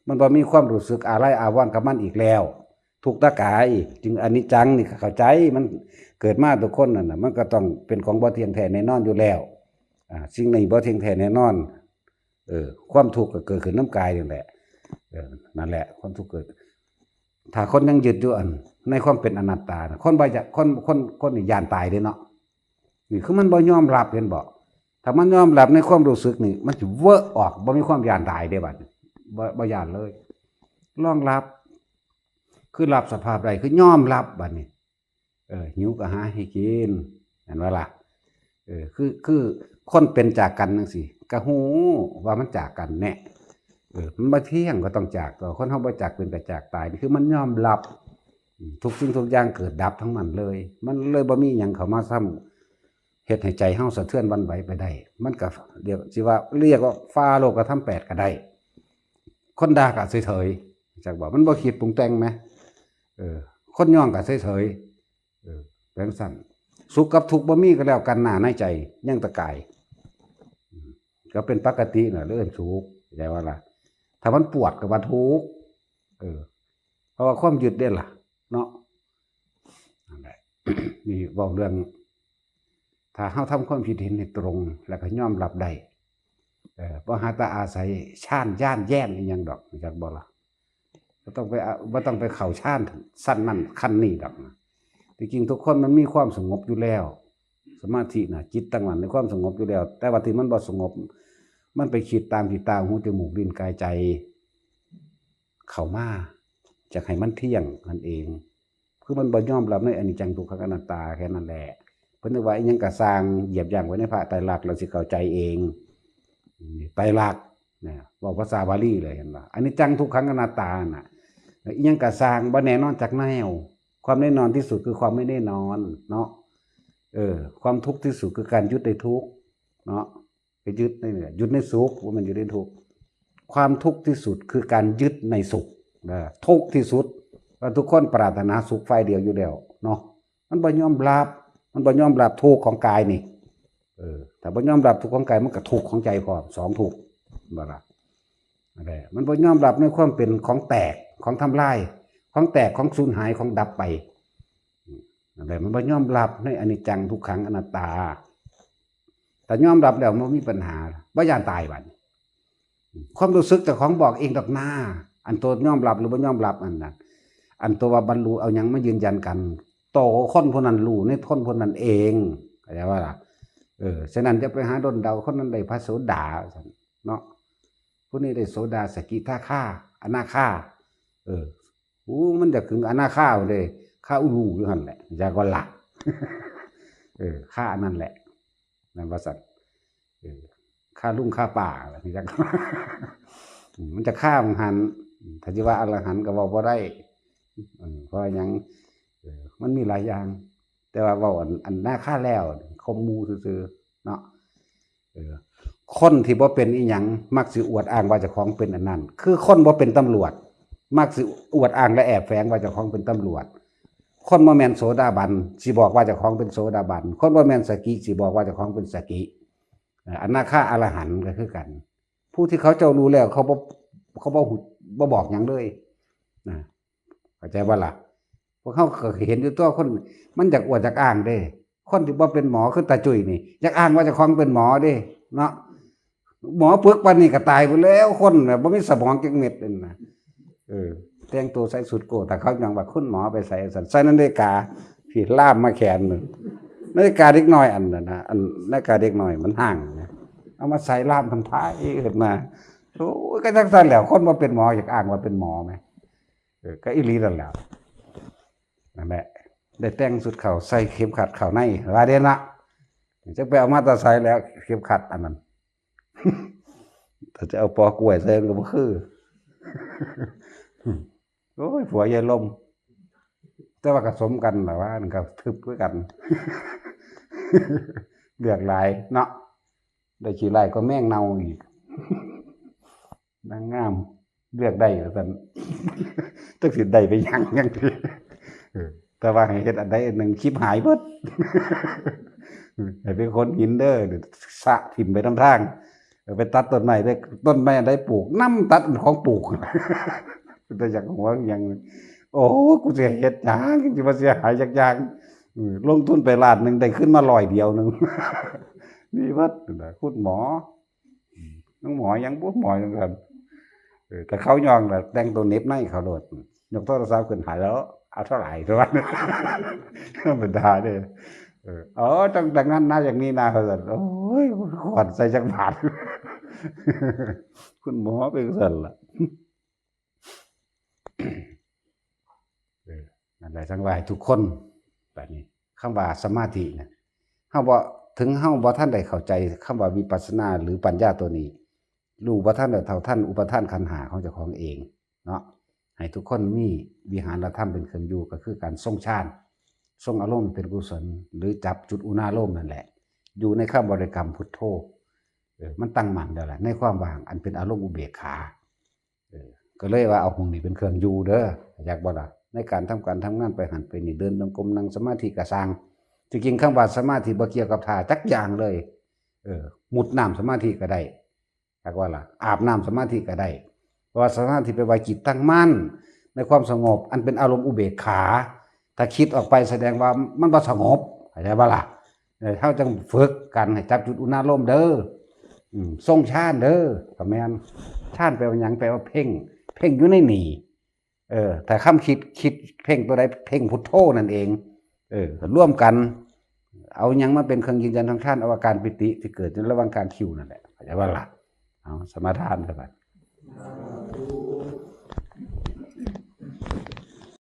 มันบ่มีความรู้สึกอาลัยอาวรณ์กับมันอีกแล้ว ทุกข์แต่กาย จึงอนิจจังนี่ก็เข้าใจ มันเกิดมาทุกคนนั่นน่ะ มันก็ต้องเป็นของบ่เที่ยงแท้แน่นอนอยู่แล้ว อ่า สิ่งนี้บ่เที่ยงแท้แน่นอน เออ ความทุกข์ก็เกิดขึ้นนำกายนี่แหละ เออ นั่นแหละ ความทุกข์เกิด ถ้าคนยังยึดอยู่อัน ในความเป็นอนัตตาน่ะ คนบ่อยาก คน คน คนนี่ย้านตายเด้เนาะ นี่คือมันบ่ยอมรับ เห็นบ่ ถ้ามันยอมรับในความรู้สึกนี่ มันสิเวอะออก บ่มีความย้านตายเด้บัดนี้ บ่ บ่ย้านเลย รองรับ คือรับสภาพได้ คือยอมรับบัดนี้ เออ หิวก็หาให้กิน เห็นบ่ล่ะ เออ คือ คือคนเป็นจากกันจังซี้ ก็ฮู้ว่ามันจากกันแน่ เออ มันบ่เที่ยงก็ต้องจาก ตัวคนเฮาบ่จากเป็นก็จากตาย นี่คือมันยอมรับ อืม ทุกสิ่งทุกอย่างเกิดดับทั้งนั้นเลย มันเลยบ่มีหยังเข้ามาซ้ำ เฮ็ดให้ใจเฮาสะเทือนหวั่นไหวไปได้ มันก็เรียก สิว่า เรียกว่าฟ้าโลกธรรมแปดก็ได้ คนด่าก็เฉยๆ จักบ่ มันบ่คิดปรุงแต่งแหม เออ คนย่องก็เฉยๆ เออ เป็นจั่งซั้น สุขกับทุกข์บ่มีก็แล้วกันหน้าในใจ ยังตะกาย อืม ก็เป็นปกติน่ะ เรื่องสุข เข้าใจว่าล่ะ ถ้ามันปวดก็ว่าทุกข์ เออ เพราะว่าความยึดเด้ล่ะ เนาะ นั่นแหละ นี่เว้าเรื่อง ถ้าเฮาทำความคิดเห็นให้ตรง แล้วก็ยอมรับได้ เออ บ่หาแต่อาศัยฌานญาณแย้นอิหยังดอก รู้จักบ่ล่ะ บ่ต้องไป บ่ต้องไปเข้าฌานชั้นนั้นขั้นนี้ดอกนะ ที่จริงทุกคนมันมีความสงบอยู่แล้ว สมาธิน่ะ จิตตั้งมั่นในความสงบอยู่แล้ว แต่ว่าที่มันบ่สงบ มันไปคิดตามที่ตา หู จมูก ลิ้น กาย ใจ เข้ามา อยากให้มันเที่ยงนั่นเอง คือมันบ่ยอมรับในอนิจจังทุกขังอนัตตาแค่นั้นแหละ เพิ่นนึกว่าอิหยังก็ซ่าง เหยียบย่างไว้ในพระไตรลักษณ์ แล้วสิเข้าใจเอง ไตรลักษณ์นะ เว้าภาษาบาลีเลย เห็นบ่ อนิจจังทุกขังอนัตตาน่ะ อิหยังก็ซ่าง บ่แน่นอนจักแนว ความแน่นอนที่สุดคือความไม่แน่นอนเนาะ เออ ความทุกข์ที่สุดคือการยึดในทุกข์เนาะ ไปยึดในเนี่ย ยึดในสุข ว่ามันอยู่ในทุกข์ ความทุกข์ที่สุดคือการยึดในสุขนะ ทุกข์ที่สุด แล้วทุกคนปรารถนาสุขฝ่ายเดียวอยู่แล้วเนาะ มันบ่ยอมรับ มันบ่ยอมรับทุกข์ของกายนี่ เออ ถ้าบ่ยอมรับทุกข์ของกาย มันก็ทุกข์ของใจพร้อม สองทุกข์ บ่ล่ะ นั่นแหละ มันบ่ยอมรับในความเป็นของแตก ของทำลาย ของแตก ของสูญหาย ของดับไป อืม นั่นแหละ มันบ่ยอมรับในอนิจจังทุกขังอนัตตา ถ้ายอมรับแล้วมันบ่มีปัญหา บ่ย้านตายบัดนี้ ความรู้สึกเจ้าของบอกเองดอกนา อันตัวยอมรับหรือบ่ยอมรับอันนั้น อันตัวว่าบรรลุเอาหยังมายืนยันกัน โตคนผู้นั้นรู้ในคนผู้นั้นเอง เข้าใจบ่ล่ะ เออ ฉะนั้นอย่าไปหาด้นเดา คนนั้นได้พระโสดา ซั่นเนาะ ผู้นี้ได้โสดา สกิทาคา อนาคา เออ โอ้ มันจะถึงอนาคาเลย คาอุลูอยู่หั่นแหละ อย่าก็ละ เออ คาอันนั้นแหละ นั่นว่าซั่น เออ คาลุงคาป่า อะไรนี่จัง อืม มันจะคาของหัน ถ้าสิว่าอรหันต์ก็เว้าบ่ได้ เออ เพราะหยัง เออ มันมีหลายอย่าง แต่ว่าเว้าอัน อันนาคาแล้ว คมหมู่ซื่อๆ เนาะ เออ คนที่บ่เป็นอีหยัง มักสิอวดอ้างว่าเจ้าของเป็นอันนั้น คือคนบ่เป็นตำรวจ มักสิอวดอ้างและแอบแฝงว่าเจ้าของเป็นตำรวจ คนบ่แม่นโสดาบัน สิบอกว่าเจ้าของเป็นโสดาบัน คนบ่แม่นสกิ สิบอกว่าเจ้าของเป็นสกิ เอ่อ อนาคาอรหันต์ก็คือกัน ผู้ที่เขาเจ้ารู้แล้ว เขาบ่ เขาบ่ฮู้ บ่บอกหยังเลย นะ เข้าใจบ่ล่ะ พวกเขาก็เห็นอยู่ตัวคน มันอยากอวดอยากอ้างเด้ คนที่บ่เป็นหมอคือตาจุ้ยนี่ อยากอ้างว่าเจ้าของเป็นหมอเด้ เนาะ หมอปึกปานนี้ก็ตายไปแล้ว คนแบบบ่มีสมองจักเม็ดนั่นนะ เออ แต่งตัวใส่ชุดโก้ ถ้าเขายังว่าคุณหมอไปใส่ ซั่น ใส่นาฬิกา พี่ล่ามมาแขนหนึ่ง นาฬิกาเด็กน้อยอันนั้นนะ อันนาฬิกาเด็กน้อยมันห่างนะ เอามาใส่ล่ามทำท่าเอ้ยขึ้นมา โอ้ย ก็จังซั่นแหล้ว คนบ่เป็นหมออยากอ้างว่าเป็นหมอไหม เออ ก็อีหลีนั่นแหละ นั่นแหละ ได้แต่งชุดเข้า ใส่เข็มขัดเข้าใน ว่าเด่นละ จักไปเอามาแต่ไสแล้ว เข็มขัดอันนั้น ถ้าจะเอาปอกล้วยใส่มันก็บ่คือ โอ้ย ผัวยายลม แต่ว่าก็สมกันล่ะว่า มันก็ทึบคือกัน เลือกหลายเนาะ ได้ขี้ไล่ก็แมงเน่าอีก นางงาม เลือกได้ว่าซั่น จักสิได้ไปหยังหยังติ เออ แต่ว่าให้เฮ็ดอันใดอันหนึ่ง คลิปหายเบิด ให้เป็นคนหินเด้อ สะถิ่มไปนำทาง เออ ไปตัดต้นไม้ได้ ต้นไม้อันใดปลูก นำตัดอันของปลูก แต่อยากหัวหยัง โอ้ กูสิเฮ็ดหยัง สิมาเสียหายจักอย่าง เออ ลงทุนไปล้านหนึ่ง ได้ขึ้นมาร้อยเดียวหนึ่ง มีเบิดนั่นแหละ คุณหมอ อืม น้องหมอยังบ่หมอยังกัน เออ แต่เขาย่องน่ะ แต่งตัวเหน็บในเขาโลด ยกโทรศัพท์ขึ้นหาแล้ว เอาเท่าไหร่ตัวนั้น ธรรมดาเด้อ เออ อ๋อ ต้องดังนั้นนะ อย่างนี้นะ ว่าซั่น โอ้ย ขวัญใส่จักบาท คุณหมอเป็นซั่นล่ะ เออ นั่นแหละ จั่งว่าให้ทุกคน บัดนี้ คำว่าสมาธินะ เฮาบ่ ถึงเฮาบ่ทันได้เข้าใจคำว่าวิปัสสนาหรือปัญญาตัวนี้ รู้บ่ทันได้เท่าทันอุปาทานขันธ์ห้าของเจ้าของเองเนาะ ให้ทุกคนมีวิหารธรรมเป็นเครื่องอยู่ ก็คือการทรงฌาน ทรงอารมณ์เป็นกุศล หรือจับจุดอุณาโลมนั่นแหละ อยู่ในคำบริกรรมพุทโธ เออ มันตั้งมั่นแล้วล่ะ ในความว่างอันเป็นอารมณ์อุเบกขา เออ ก็เลยว่าเอาหม่องนี้เป็นเครื่องอยู่เด้อ อยากบ่ล่ะ ในการทำการทำงานไปหั้นไปนี่ เดินจงกรม นั่งสมาธิก็ซ่าง จริงๆ คำว่าสมาธิบ่เกี่ยวกับท่าจักอย่างเลย เออ มุดน้ำสมาธิก็ได้ อยากว่าล่ะ อาบน้ำสมาธิก็ได้ เพราะว่าสมาธิแปลว่าจิตตั้งมั่น ในความสงบ อันเป็นอารมณ์อุเบกขา ถ้าคิดออกไปแสดงว่ามันบ่สงบ เข้าใจบ่ล่ะ เออ เฮาจั่งฝึกกันให้จับจุดอุณาโลมเด้อ อืม ทรงฌานเด้อ ก็แม่น ฌานแปลว่าหยัง แปลว่าเพ่ง เพ่งอยู่ในนี่ เออ ถ้าคำคิด คิดเพ่งตัวใด เพ่งพุทโธนั่นเอง เออ รวมกัน เอาหยังมาเป็นเครื่องยืนยันของฌาน เอาอาการปีติที่เกิดในระหว่างกลางคิ้วนั่นแหละ เข้าใจบ่ล่ะ เอาสมาทานซะบัด